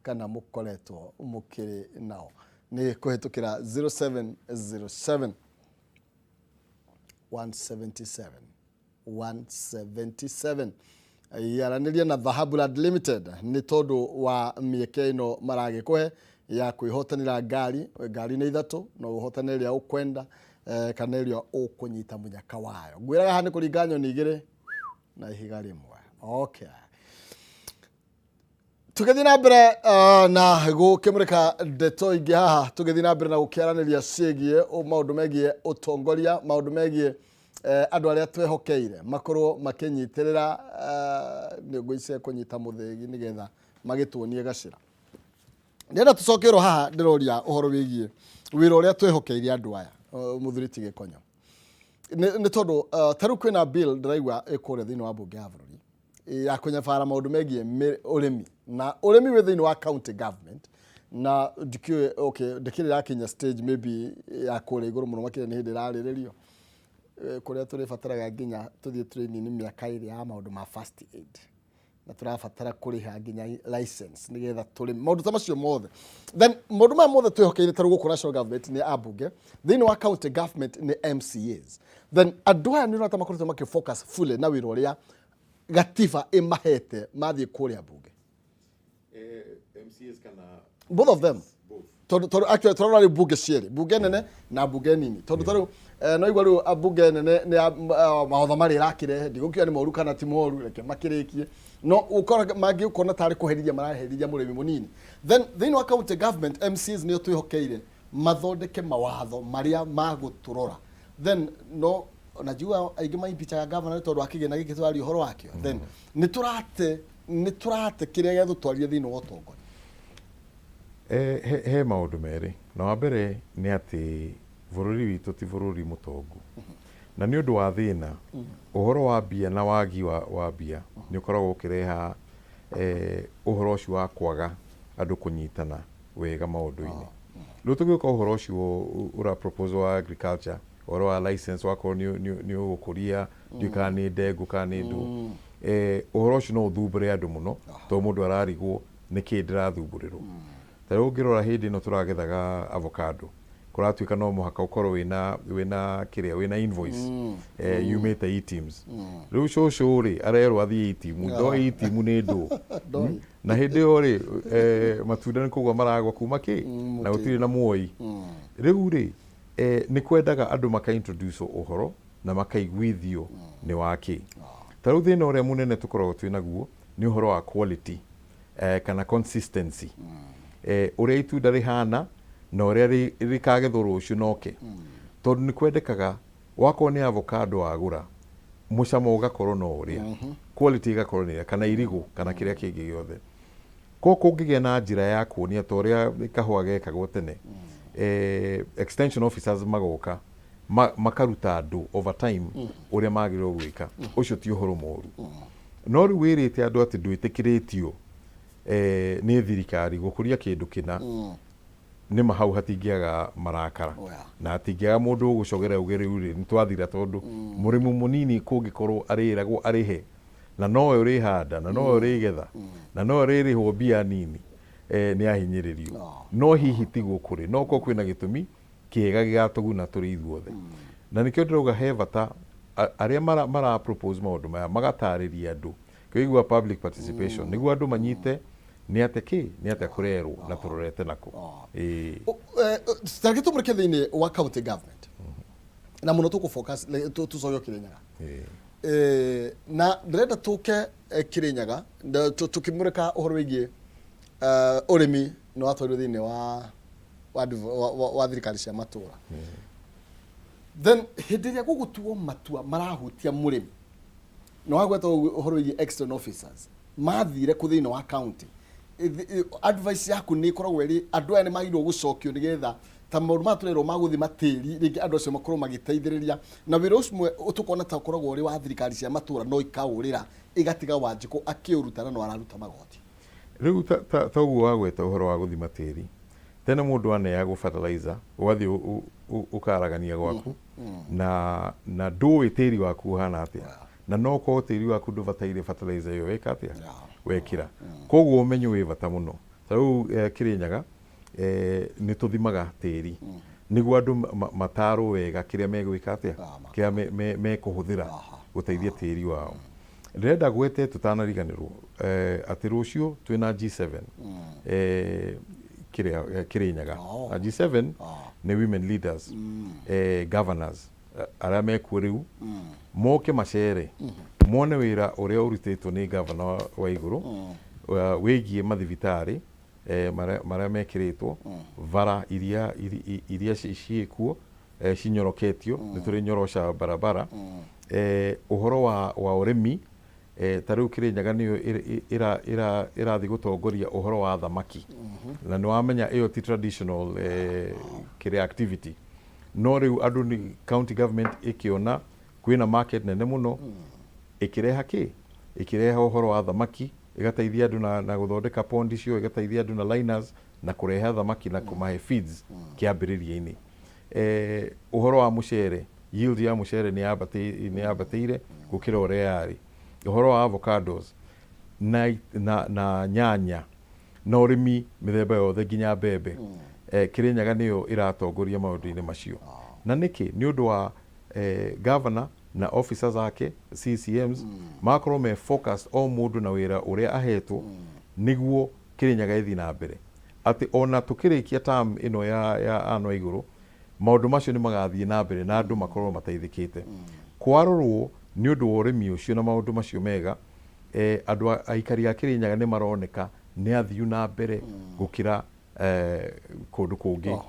kana mũkoretwo mũkĩrĩ nao nĩ kũhĩtũkĩra 0707 177 177. Yaranĩria na Dhahabu Land Limited nĩ tondũ wa mĩeke ĩno maragĩkũhe ya kwĩhotanĩra ngari. Ngari nĩ ithatũ, no ũhotane ĩrĩa ũkwenda kana ĩrĩa ũkũnyita mũnyaka wayo. Ngwĩraga haha nĩ kũringa nyoni igĩrĩ na ihiga rĩmwe. Okay. Tũgĩthiĩ na mbere na gũkĩmũrĩka ndeto ingĩ haha, tũgĩthiĩ na mbere na gũkĩaranĩria ciĩgiĩ maũndũ megiĩ ũtongoria, maũndũ megiĩ andũ arĩa twehokeire makorwo makĩnyitĩrĩra nĩ ngũice kũnyita mũthĩgi nĩgetha magĩtuonie gacĩra. Ndĩrenda tũcokerwo haha, ndĩroria ũhoro wĩgiĩ wĩra ũrĩa twehokeire andũ aya, mũthuri ti Gĩkonyo, nĩ tondũ ta rĩu kwĩna bill ndĩraigua ĩkũrĩa thĩinĩ wa mbunge ya bũrũri ya kũnyabara maũndũ megiĩ ũrĩmi, na ũrĩmi wĩ thĩinĩ wa county government, na ndikĩũĩ, okay, ndĩkĩrĩ ĩrakinya stage maybe ya kũrĩa igũrũ mũno makĩria, nĩ hĩndĩ ĩrarĩrĩrio kũrĩa tũrĩbataraga nginya tũthiĩ training mĩaka ĩrĩ ya maũndũ ma first aid, na tũrabatara kũrĩha nginya license nĩgetha tũrĩme maũndũ ta macio mothe. Then maũndũ maya mothe twĩhokeire ta rĩu gũkũ national government nĩ ambunge, thĩinĩ wa county government nĩ MCAs. Then andũ aya nĩ ũrona ta makoretwo makĩfocus fully na wĩra ũrĩa gatiba ĩmahete mathiĩ kũrĩa mbunge? MCAs kana Both of them. Both. Tondũ actually tũrarora rĩu mbunge cierĩ, mbunge nene na mbunge nini, tondũ ta rĩu no igua rĩu mbunge nene nĩ ya mawatho marĩa ĩrakĩrehe, ndigũkiuga nĩ moru kana ti moru, reke makĩrĩkie, no ũkora mangĩ ũkona tarĩ kũherithia maraherithia mũrĩmi mũnini. Then thĩinĩ wa county government, MCAs nĩo twĩhokeire mathondeke mawatho marĩa magũtũrora. Then no na njiguaga aingĩ maimpichaga gavana nĩ tondũ wa kĩgĩna gĩkĩ tũraria ũhoro wakĩo. Then nĩ tũrate kĩrĩa gĩatũtwarire thĩinĩ wa ũtongoria. He maũndũ merĩ, na wa mbere nĩ atĩ bũrũri witũ ti bũrũri mũtongu, na nĩ ũndũ wa thĩna ũhoro wa mbia na wagi wa mbia nĩ ũkoragwo ũkĩreha ũhoro ũcio wa kwaga andũ kũnyitana wega maũndũ-inĩ. Rĩu tũgĩũka ũhoro ũcio ũra proposal wa agriculture, ũhoro wa license, wakorwo nĩ ũgũkũria, ndiũĩ kana nĩ ndengũ kana nĩ ndũ, ũhoro ũcio no ũthumbũre andũ mũno, tondũ mũndũ ararigwo nĩkĩ ndĩrathumbũrĩrwo. Ta rĩu ũngĩrora hĩndĩ ĩno tũragethaga avocado, kũratuĩka no mũhaka ũkorwo wĩna kĩrĩa wĩna invoice yumĩte eTIMS. Rĩu cũcũ rĩ arerwo athiĩ eTIMS, ndoĩ eTIMS nĩ ndũ. Na hĩndĩ ĩyo rĩ matunda nĩ kũgwa maragwa kuma kĩ na gũtirĩ na muoi. Rĩu rĩ nĩ kwendaga andũ maka introduce ũhoro na makaiguithio nĩ wa kĩ. Ta rĩu thĩna ũrĩa mũnene tũkoragwo twĩ naguo nĩ ũhoro wa quality kana consistency, ũrĩa itunda rĩhana na ũrĩa rĩkagethwo rũciũ noke, tondũ nĩ kwendekaga wakorwo nĩ avocado wagũra, mũcamo ũgakorwo no ũrĩa, quality ĩgakorwo nĩ ĩrĩa, kana irigũ kana kĩrĩa kĩngĩ gĩothe. Koguo kũngĩgĩa na njĩra ya kuonia ta ũrĩa kahũa gekagwo tene, extension officers magoka makaruta andũ over time ũrĩa magĩrĩirwo gwĩka, ũcio ti ũhoro mũru. No rĩu wĩrĩte andũ atĩ ndwĩtĩkĩrĩtio nĩ thirikari gũkũria kĩndũ kĩna, nĩma hau hatingĩaga marakara. Na hatingĩaga mũndũ ũgũcogera uge rĩu rĩ nĩ twathira, tondũ mũrĩmi mũnini kũngĩkorwo arĩragwo arĩhe Na nowe ũrĩhanda, na nowe ũrĩgetha, na nowe ũrĩrĩhwo mbia nini, nĩ ahinyĩrĩrio. No hihi tiguo kũrĩ, no korwo kwĩna gĩtũmi kĩega gĩgatũguna tũrĩ ithuothe. Na nĩkĩo ndĩrauga he bata arĩa mara propose maũndũ maya magatarĩria andũ, kĩigua public participation, nĩguo andũ manyite nĩ atĩa kĩ nĩ atĩa kũrerwo na tũrorete nako. Ĩĩ. Tareke tũmũrĩke thĩinĩ wa county government na mũno tũkũ focus tũcoke Kĩrĩnyaga. Na ndĩrenda tũke Kĩrĩnyaga tũkĩmũrĩka ũhoro wĩgiĩ ũrĩmi nĩ watwarirwo thĩinĩ wa thirikari cia matũra. Then hĩndĩ ĩrĩa gũgũtuo matua marahutia mũrĩmi, nĩ wagweta ũhoro wĩgiĩ external officers mathire kũ thĩinĩ wa county, advice yaku nĩ ĩkoragwo ĩrĩ andũ aya nĩ magĩrĩirwo gũcokio nĩgetha ta maũndũ maya tũrerwo ma gũthima tĩri, rĩngĩ andũ acio makorwo magĩteithĩrĩria na wĩra ũcio ũmwe tũkona ta ũkoragwo ũrĩ wa thirikari cia matũra no ikaũrĩra ĩgatiga Wanjikũ akĩũruta na no araruta magoti? Rĩu ta ũguo wagweta ũhoro wa gũthima tĩri, tene mũndũ aneagwo fertilizer ũgathiĩ ũkaragania gwaku na ndũĩ tĩri waku ũhana atĩa, na no ũkorwo tĩri waku ndũbataire fertilizer ĩyo weka atĩa wekĩra. Koguo ũmenyo wĩ bata mũno. Ta rĩu Kĩrĩnyaga nĩ tũthimaga tĩri nĩguo andũ matarwo wega kĩrĩa megwĩka atĩa, kĩrĩa mekũhũthĩra gũteithia tĩri wao. Ndĩrenda gwete tũtanariganĩrwo atĩ rũciũ twĩna G7 kĩrĩa Kĩrĩnyaga. Na G7 nĩ women leaders, governors arĩa mekuo rĩu moke macere mone wĩra ũrĩa ũrutĩtwo nĩ gavana wa igũrũ wĩgiĩ mathibitarĩ marĩa mekĩrĩtwo bara iria ciĩkuo cinyoroketio, nĩ tũrĩ nyorosha barabara, ũhoro wa ũrĩmi, ta rĩu Kĩrĩnyaga nĩyo ĩrathiĩ gũtongoria ũhoro wa thamaki, na nĩ wamenya ĩyo ti traditional kĩrĩa activity, no rĩu andũ nĩ county government ĩkĩona kwĩna market nene mũno, ĩkĩreha kĩ ĩkĩreha ũhoro wa thamaki, ĩgateithia andũ na gũthondeka pond icio, ĩgateithia andũ na liners na kũrehe thamaki na kũmahe feeds kĩambĩrĩria-inĩ. Ũhoro wa mũcere, yield ya mũcere nĩ yambatĩire gũkĩra ũrĩa yarĩ. Ũhoro wa avocados na nyanya na ũrĩmi mĩthemba yothe nginya mbembe, Kĩrĩnyaga nĩyo ĩratongoria maũndũ-inĩ macio. Na nĩkĩ? Nĩ ũndũ wa governor na officers ake CCMs magakorwo me focused, o mũndũ na wĩra ũrĩa ahetwo, nĩguo Kĩrĩnyaga ĩthiĩ na mbere, atĩ ona tũkĩrĩkia term ĩno ya ano igũrũ, maũndũ macio nĩ magathiĩ na mbere na andũ makorwo mateithĩkĩte. Kwarorwo nĩ ũndũ wa ũrĩmi ũcio na maũndũ macio mega, andũ aikari a Kĩrĩnyaga nĩ maroneka nĩ athiu na mbere gũkĩra kũndũ kũngĩ.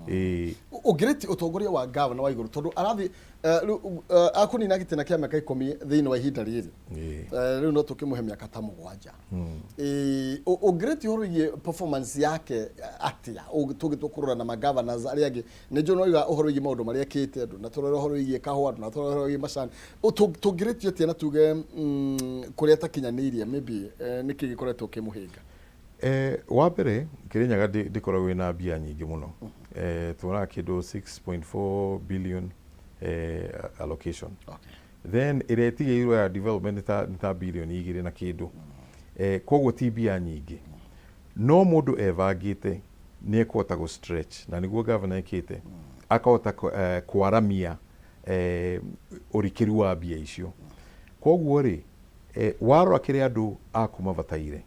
Ĩĩ. Ũngĩrĩti ũtongoria wa gavana wa igũrũ, tondũ arathiĩ rĩu, akũnina gĩtĩna kĩa mĩaka 10 thĩinĩ wa ihinda rĩrĩ, rĩu no tũkĩmũhe mĩaka ta 7. Ũngĩrĩti ũhoro wĩgiĩ performance yake atĩa tũgĩtua kũrora na magovernors arĩa angĩ? Nĩ njũĩ noiga ũhoro wĩgiĩ maũndũ marĩa ekĩte, ndũnatũrora ũhoro wĩgiĩ kahũa, ndũnatũrora ũhoro wĩgiĩ macani. Tũngĩrĩti atĩa na tuge kũrĩa atakinyanĩirie, maybe nĩkĩ gĩkoretwo kĩmũhĩnga? Wa mbere Kĩrĩnyaga ndĩkoragwo ĩna mbia nyingĩ mũno, tuonaga kĩndũ 6.4 billion allocation. Then ĩrĩa ĩtigĩirwo ya development nĩ ta bilioni 2 na kĩndũ, koguo ti mbia nyingĩ, no mũndũ ebangĩte nĩ ekũhota gũ stretch, na nĩguo governor ekĩte, akahota kwaramia ũrikĩru wa mbia icio. Koguo rĩ, warora kĩrĩa andũ aku mabataire,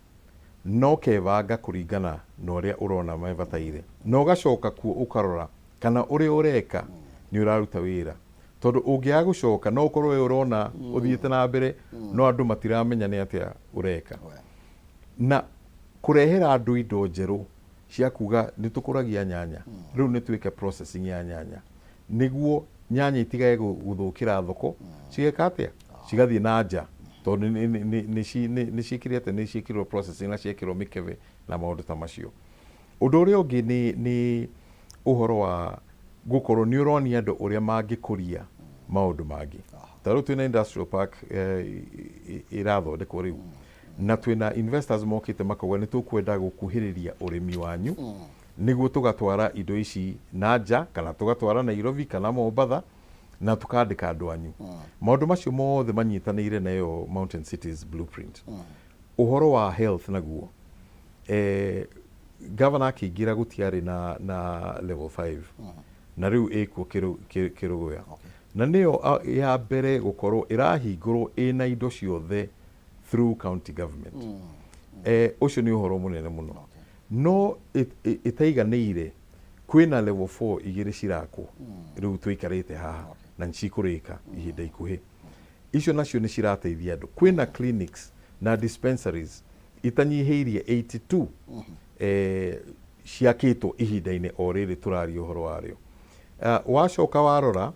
no kebanga kũringana na ũrĩa ũrona mebataire, na ũgacoka kuo ũkarora kana ũrĩa ũreka nĩ ũraruta wĩra, tondũ ũngĩaga gũcoka no ũkorwo we ũrona ũthiĩte na mbere, no andũ matiramenya nĩ atĩa ũreka. Na kũrehera andũ indo njerũ cia kuga nĩ tũkũragia nyanya, rĩu nĩ twĩke processing ya nyanya nĩguo nyanya itigage gũthũkĩra thoko, cigeka atĩa, cigathiĩ na nja, tondũ nĩ ciĩkĩrĩte, nĩ ciĩkĩrwo processing na ciekĩrwo mĩkebe na maũndũ ta macio. Ũndũ ũrĩa ũngĩ nĩ ũhoro wa gũkorwo nĩ ũronia andũ ũrĩa mangĩkũria maũndũ mangĩ. Ta rĩu twĩna industrial park ĩrathondekwo rĩu, na twĩna investors mokĩte makauga nĩ tũkwenda gũkuhĩrĩria ũrĩmi wanyu nĩguo tũgatwara indo ici na nja, kana tũgatwara Nairobi kana Mombatha. Na tũkandĩka andũ anyu. Maũndũ macio mothe manyitanĩire na ĩyo Mountain Cities Blueprint. Ũhoro wa health naguo, governor akĩingĩra gũtiarĩ na level 5, na rĩu ĩkuo Kĩrũgũya, na nĩyo ya mbere gũkorwo ĩrahingũrwo ĩna indo ciothe through county government. Ũcio nĩ ũhoro mũnene mũno, no ĩtaiganĩire. Kwĩna level 4 igĩrĩ cirakwo rĩu tũikarĩte haha, na nĩ cikũrĩka ihinda ikuhĩ. Icio nacio nĩ cirateithia andũ. Kwĩna clinics na dispensaries itanyihĩirie 82 ciakĩtwo ihinda-inĩ o rĩrĩ tũraria ũhoro warĩo. Wacoka warora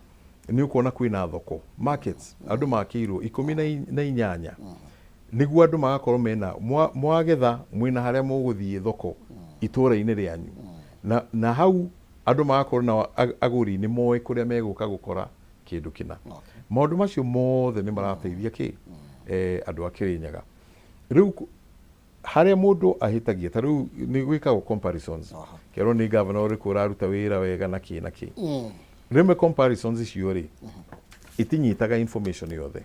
nĩ ũkuona kwĩna thoko, markets, andũ makĩirwo 18, nĩguo andũ magakorwo mena mwagetha mwĩna harĩa mũgũthiĩ thoko itũũra-inĩ rĩanyu, na hau andũ magakorwo na agũri nĩ moĩ kũrĩa megũka gũkora kĩndũ kĩna. Maũndũ macio mothe nĩ marateithia kĩ andũ a Kĩrĩnyaga. Rĩu harĩa mũndũ ahĩtagia, ta rĩu nĩ gwĩkagwo comparisons, kerwo nĩ governor ũrĩkũ ũraruta wĩra wega na kĩ na kĩ. Rĩmwe comparisons icio rĩ, itinyitaga information yothe.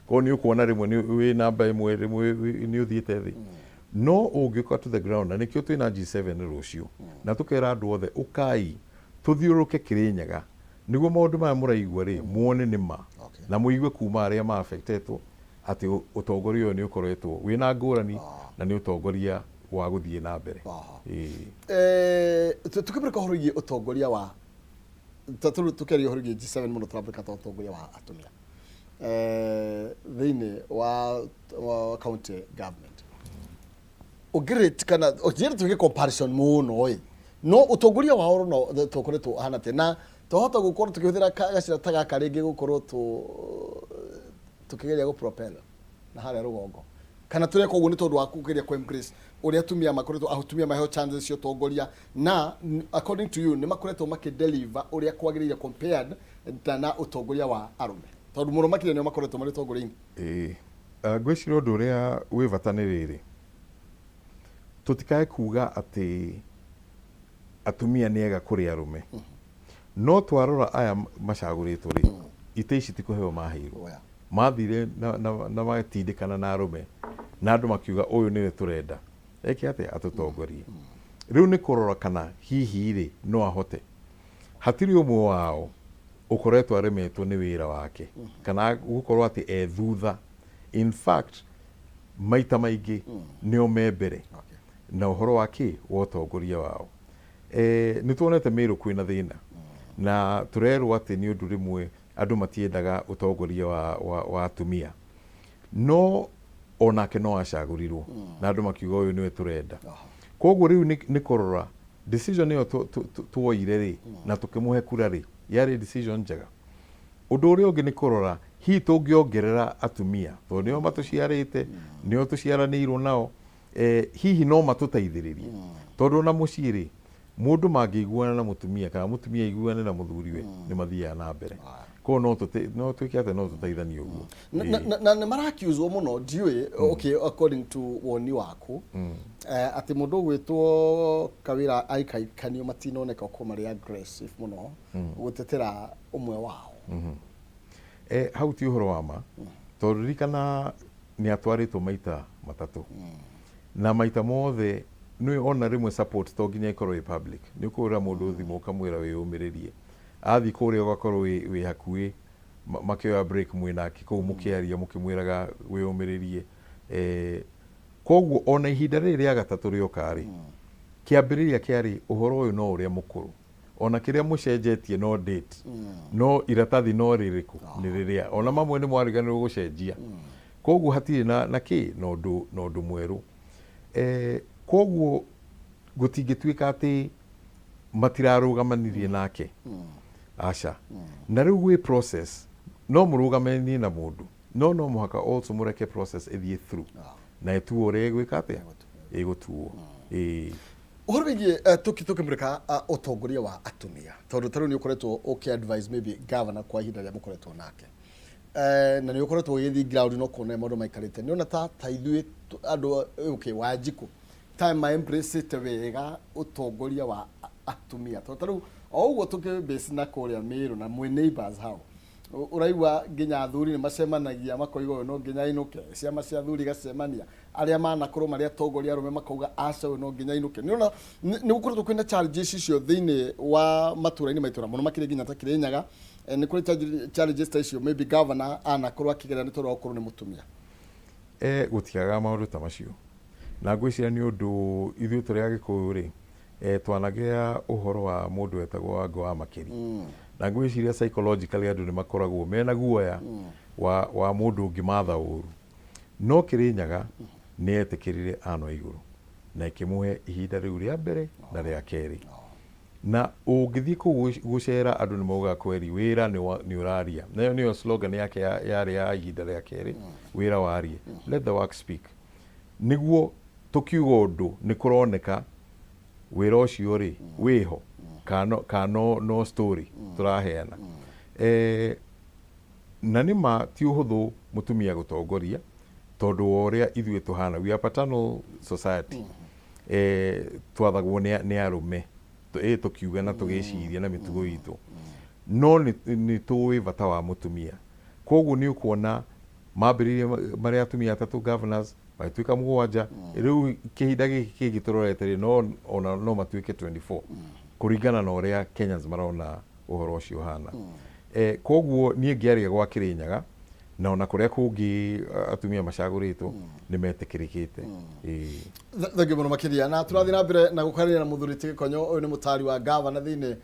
Koguo nĩ ũkuona rĩmwe nĩ wĩ namba ĩmwe, rĩmwe nĩ ũthiĩte thĩ, no ũngĩũka to the ground, na nĩkĩo twĩna G7 rũciũ, na tũkera andũ othe, ũkai tũthiũrũrũke Kĩrĩnyaga, nĩguo maũndũ maya mũraigua rĩ, muone nĩ ma, na mũigue kuma arĩa ma affectetwo atĩ ũtongoria ũyũ nĩ ũkoretwo wĩna ngũrani na nĩ ũtongoria wa gũthiĩ na mbere. Ĩĩ. Tukĩmũrĩka ũhoro wĩgiĩ ũtongoria wa tũkĩaria ũhoro wĩgiĩ G7 mũno, tũrambĩka ta ũtongoria wa atumia thĩinĩ wa county government, ũngĩrate kana ũnjĩre twĩke comparison mũno ĩ, no ũtongoria wao no tũkoretwo ũhana atĩa, na twahota gũkorwo tũkĩhũthĩra gacĩra ta gaka rĩngĩ gũkorwo tũkĩgeria gũ propel na harĩa rũgongo, kana tũreka ũguo nĩ tondũ wa kũgeria kũ embrace ũrĩa atumia makoretwo, atumia maheo chances cia ũtongoria, na according to you nĩ makoretwo makĩ deliver ũrĩa kwagĩrĩire compared na ũtongoria wa arũme, tondũ mũno makĩria nĩo makoretwo marĩ ũtongoria-inĩ? Ĩĩ. Ngwĩciria ũndũ ũrĩa wĩ bata nĩ rĩrĩ, tũtikae kuga atĩ atumia nĩ ega kũrĩ arũme, no twarora aya macagũrĩtwo rĩ, itĩ ici ti kũheo maheirwo. Mathire na matindĩkana na arũme, na andũ makiuga ũyũ nĩwe tũrenda eke atĩa, atũtongorie. Rĩu nĩ kũrora kana hihi rĩ no ahote. Hatirĩ ũmwe wao ũkoretwo aremetwo nĩ wĩra wake kana gũkorwo atĩ e thutha. In fact, maita maingĩ nĩo me mbere na ũhoro wa kĩ wa ũtongoria wao. Nĩ tuonete Mĩrũ kwĩna thĩna, na tũrerwo atĩ nĩ ũndũ rĩmwe andũ matiendaga ũtongoria wa atumia, no onake no acagũrirwo na andũ makiuga ũyũ nĩwe tũrenda. Koguo rĩu nĩ kũrora decision ĩyo tuoire rĩ na tũkĩmũhe kura rĩ, yarĩ decision njega. Ũndũ ũrĩa ũngĩ nĩ kũrora hihi tũngĩongerera atumia, tondũ nĩo matũciarĩte, nĩo tũciaranĩirwo nao, hihi no matũteithĩrĩrie, tondũ ona mũciĩ rĩ, mũndũ mangĩiguana na mũtumia kana mũtumia aiguane na mũthuriwe, nĩ mathiaga na mbere. Koguo no twĩke atĩa, no tũteithanie ũguo. Na nĩ marakiuzwo mũno, ndiũĩ, okay, according to woni waku, atĩ mũndũ ũgwĩtwo Kawĩra aikaikanio matinoneka ũkorwo marĩ aggressive mũno gũtetera ũmwe wao. Hau ti ũhoro wa ma, tondũ ririkana nĩ atwarĩtwo maita matatũ, na maita mothe nĩ ona rĩmwe support to nginya ĩkorwo ĩ public. Nĩ ũkũhũrĩra mũndũ thimũ ũkamwĩra wĩyũmĩrĩrie, athiĩ kũrĩa ũgakorwo wĩ hakuhĩ, makĩoya break mwĩ nake kũu, mũkĩaria mũkĩmwĩraga wĩyũmĩrĩrie. Koguo ona ihinda rĩrĩ rĩa gatatũ rĩoka rĩ, kĩambĩrĩria kĩarĩ ũhoro ũyũ no ũrĩa mũkũrũ, ona kĩrĩa mũcenjetie no date, no iratathi no rĩrĩkũ, nĩ rĩrĩa ona mamwe nĩ mwariganĩrwo gũcenjia. Koguo hatirĩ na kĩ na ũndũ mwerũ. Koguo gũtingĩtuĩka atĩ matirarũgamanirie nake, aca. Na rĩu gwĩ process, no mũrũgamanie na mũndũ, no mũhaka also mũreke process ĩthiĩ through na ĩtuo ũrĩa ĩgwĩka atĩa, ĩgũtuo. Ĩĩ. Ũhoro wĩgiĩ tũkĩmũrĩka ũtongoria wa atumia, tondũ ta rĩu nĩ ũkoretwo ũkĩ advise maybe governor kwa ihinda rĩrĩa mũkoretwo nake, na nĩ ũkoretwo ũgĩthiĩ ground na ũkona maũndũ maikarĩte, nĩ ona ta ithuĩ andũ, okay, Wanjikũ ta ma embrace wega ũtongoria wa atumia, tondũ ta rĩu o ũguo tũkĩ base na kũrĩa Mĩrũ na mwĩ neighbors hau. Ũraigua nginya athuri nĩ macemanagia makoiga ũyũ no nginya ainũke, ciama cia athuri igacemania, arĩa manakorwo marĩ atongoria arũme makauga aca, ũyũ no nginya ainũke. Nĩ ũrona nĩ gũkoretwo kwĩna challenges icio thĩinĩ wa matũra-inĩ maitũ, na mũno makĩria nginya ta Kĩrĩnyaga. Nĩ kũrĩ challenges ta icio maybe governor anakorwo akĩgerera nĩ tondũ wa gũkorwo nĩ mũtumia? Gũtiagaga maũndũ ta macio, na ngwĩciria nĩ ũndũ ithuĩ tũrĩ Agĩkũyũ rĩ, twanagĩa ũhoro wa mũndũ wetagwo Wangũ wa Makĩri, na ngwĩciria psychologically andũ nĩ makoragwo mena guoya wa mũndũ ũngĩmatha ũru. No Kĩrĩnyaga nĩ etĩkĩrire Ann Waigũrũ na ĩkĩmũhe ihinda rĩu rĩa mbere na rĩa kerĩ. Na ũngĩthiĩ kũu gũcera, andũ nĩ maugaga kweri wĩra nĩ ũraria. Nayo nĩyo slogan yake yarĩ ya ihinda rĩa kerĩ, wĩra warie. Let the work speak. Nĩguo tũkiuga ũndũ nĩ kũroneka wĩra ũcio rĩ wĩho kana no story tũraheana. Na nĩ ma ti ũhũthũ mũtumia gũtongoria tondũ wa ũrĩa ithuĩ tũhana, we are paternal society. Twathagwo nĩ arũme tũkiuga na tũgĩciria na mĩtugo itũ, no nĩ tũĩ bata wa mũtumia. Koguo nĩ ũkuona mambĩrĩirie marĩ atumia atatũ governors, magĩtuĩka mũgwanja. Rĩu kĩhinda gĩkĩ kĩngĩ tũrorete rĩ, no ona no matuĩke 24 kũringana na ũrĩa Kenyans marona ũhoro ũcio ũhana. Koguo niĩ ngĩaria gwa Kĩrĩnyaga na ona kũrĩa kũngĩ atumia macagũrĩtwo nĩ metĩkĩrĩkĩte. Ĩĩ. Thengiũ mũno makĩria, na tũrathiĩ na mbere na gũkaranĩria na mũthuri ti Gĩkonyo. Ũyũ nĩ mũtari wa gavana thĩinĩ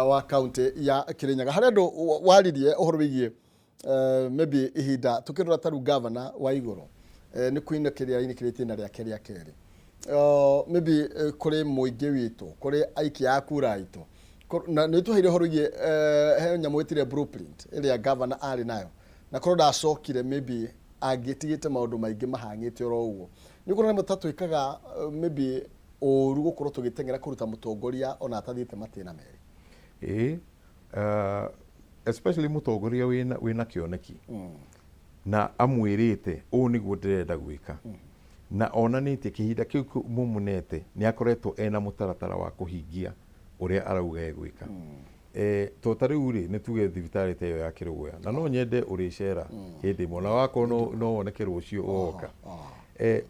wa kaunti ya Kĩrĩnyaga. Harĩ andũ waririe ũhoro wĩgiĩ maybe ihinda tũkĩrora ta rĩu gavana wa igũrũ nĩ kũinũkĩria ainũkĩrĩtie itĩna rĩake rĩa kerĩ. Maybe kũrĩ mũingĩ witũ, kũrĩ aikia a kura aitũ, na nĩ tũheire ũhoro wĩgiĩ he nyamũ ĩtire blueprint ĩrĩa gavana arĩ nayo, na korwo ndacokire maybe angĩtigĩte maũndũ maingĩ mahang'ĩte oro ũguo. Nĩ ũkuona rĩmwe ta twĩkaga maybe ũru gũkorwo tũgĩteng'era kũruta mũtongoria ona atathiĩte matĩna merĩ? Ĩĩ, especially mũtongoria wĩna kĩoneki na amwĩrĩte ũũ nĩguo ndĩrenda gwĩka, na onanĩtie kĩhinda kĩu mũmũnete nĩ akoretwo ena mũtaratara wa kũhingia ũrĩa arauga egwĩka. To ta rĩu rĩ, nĩ tuge thibitarĩ ta ĩyo ya Kĩrũgũya, na no nyende ũrĩcera hĩndĩ ĩmwe na wakorwo no woneke rũciũ ũgoka,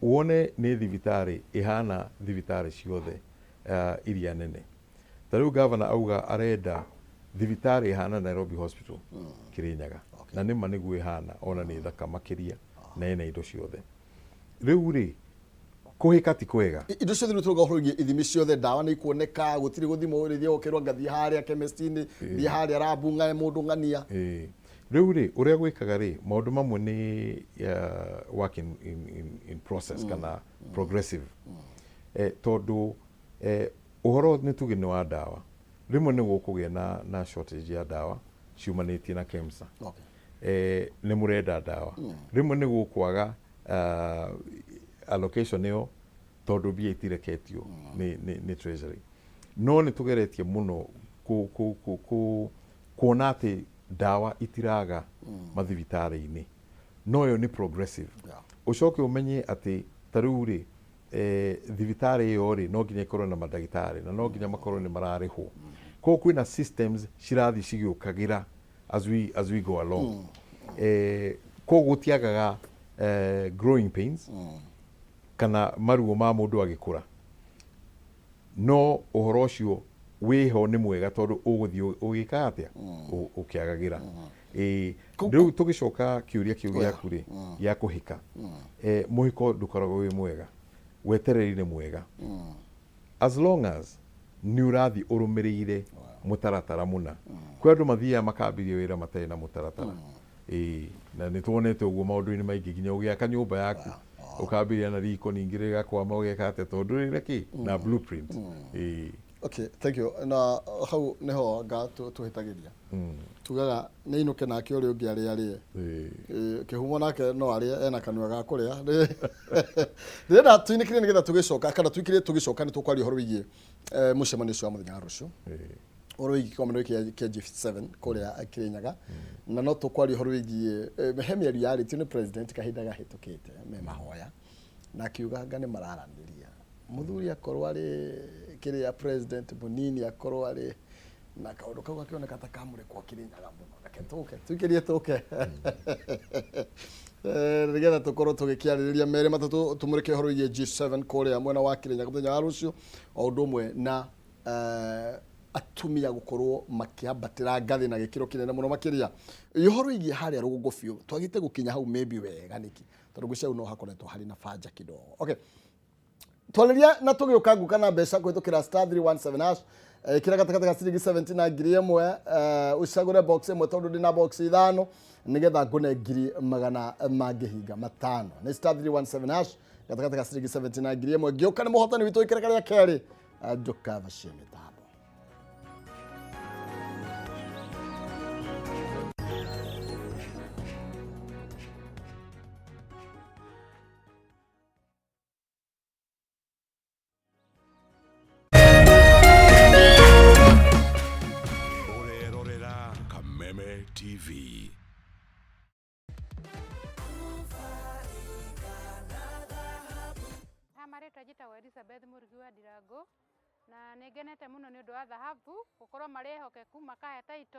wone nĩ thibitarĩ ĩhana thibitarĩ ciothe iria nene. Ta rĩu gavana auga arenda thibitarĩ ĩhana Nairobi Hospital Kĩrĩnyaga, na nĩma nĩguo ĩhana, ona nĩ thaka makĩria na ĩna indo ciothe. Rĩu rĩ, kũhĩka ti kwega. Indo ciothe rĩu tũrauga ũhoro wĩgiĩ ithimi ciothe, ndawa nĩ ikuoneka, gũtirĩ gũthimwo rĩthiĩ ũkerwo ngathiĩ harĩa chemist-inĩ, thiĩ harĩa rabu ng'ae mũndũ ng'ania? Ĩĩ. Rĩu rĩ, ũrĩa gwĩkaga rĩ, maũndũ mamwe nĩ work in process kana progressive, tondũ ũhoro nĩ tuge nĩ wa ndawa, rĩmwe nĩ gũkũgĩa na shortage ya ndawa ciumanĩtie na KEMSA. Nĩ mũrenda ndawa, rĩmwe nĩ gũkwaga allocation ĩyo tondũ mbia itireketio nĩ treasury. No nĩ tũgeretie mũno kuona atĩ ndawa itiraga mathibitarĩ-inĩ, no ĩyo nĩ progressive. Ũcoke ũmenye atĩ ta rĩu rĩ, thibitarĩ ĩyo rĩ, no nginya ĩkorwo na mandagĩtarĩ na no nginya makorwo nĩ mararĩhwo. Koguo kwĩna systems cirathiĩ cigĩũkagĩra as we go along. Koguo gũtiagaga growing pains kana maruo ma mũndũ agĩkũra, no ũhoro ũcio wĩho nĩ mwega tondũ ũgũthiĩ ũgĩka atĩa, ũkĩagagĩra. Ĩĩ, rĩu tũgĩcoka kĩũria kĩu gĩaku rĩ, gĩa kũhĩka, mũhĩko ndũkoragwo wĩ mwega, wetereri nĩ mwega as long as nĩ ũrathiĩ ũrũmĩrĩire mũtaratara mũna. Kwĩ andũ mathiaga makambĩria wĩra matarĩ na mũtaratara. Ĩĩ, na nĩ tuonete ũguo maũndũ-inĩ maingĩ, nginya ũgĩaka nyũmba yaku ũkambĩrĩria na riko, ningĩ rĩgakwama, ũgeka atĩa tondũ ndũrĩ na kĩ na blueprint. Ĩĩ. Okay, thank you. Na hau niho nga tuhĩtagĩria, tugaga nĩ inũke nake ũrĩa ũngĩ arĩa arĩe. Kĩhumo nake no arĩe ena kanua ga kũrĩa. Ndĩrenda tũinĩkĩrie nĩgetha tũgĩcoka, kana tuikĩrie tũgĩcoka, nĩ tũkwaria ũhoro wĩgiĩ mũcemanio ũcio wa mũthenya wa rũciũ, ũhoro wĩgiĩ kĩgomano gĩkĩ kĩa G7 kũrĩa Kĩrĩnyaga, na no tũkwaria ũhoro wĩgiĩ he mĩario yarĩtio nĩ president kahinda gahĩtũkĩte me mahoya, na akiuga anga nĩ mararanĩria mũthuri akorwo arĩ kĩrĩa president mũnini akorwo arĩ. Na kaũndũ kau gakĩoneka ta kamũrekwo Kĩrĩnyaga mũno. Reke tũke tuikĩrie tũke nĩgetha tũkorwo tũgĩkĩarĩrĩria merĩ matatũ, tũmũrĩke ũhoro wĩgiĩ G7 kũrĩa mwena wa Kĩrĩnyaga mũthenya wa rũciũ, o ũndũ ũmwe na atumia gũkorwo makĩambatĩra ngathĩ na gĩkĩro kĩnene mũno makĩria. Ũhoro wĩgiĩ harĩa rũgongo biũ twagĩte gũkinya hau maybe wega nĩkĩ, tondũ ngwĩciria hau no hakoretwo harĩ na banja kidogo. Okay, twarĩria na tũgĩũka nguka na mbeca kũhĩtũkĩra star 317 hash. Ĩkĩra gatagatĩ ga ciringi 70 na 1000, ũcagũre box ĩmwe tondũ ndĩna box ithano, nĩgetha ngũne 500,500. Nĩ star 317 hash, gatagatĩ ga ciringi 70 na 1000. Ngĩũka nĩ mũhotani witũ ĩkĩra karĩa kerĩ, ndũkavacie mĩtambo. Ũrerorera Kameme TV. Ha marĩtwa njĩtagwo Elizabeth Mũrugi wa Ndirango, na nĩ ngenete mũno nĩ ũndũ wa thahabu gũkorwo marĩ ehokeku makahe taito.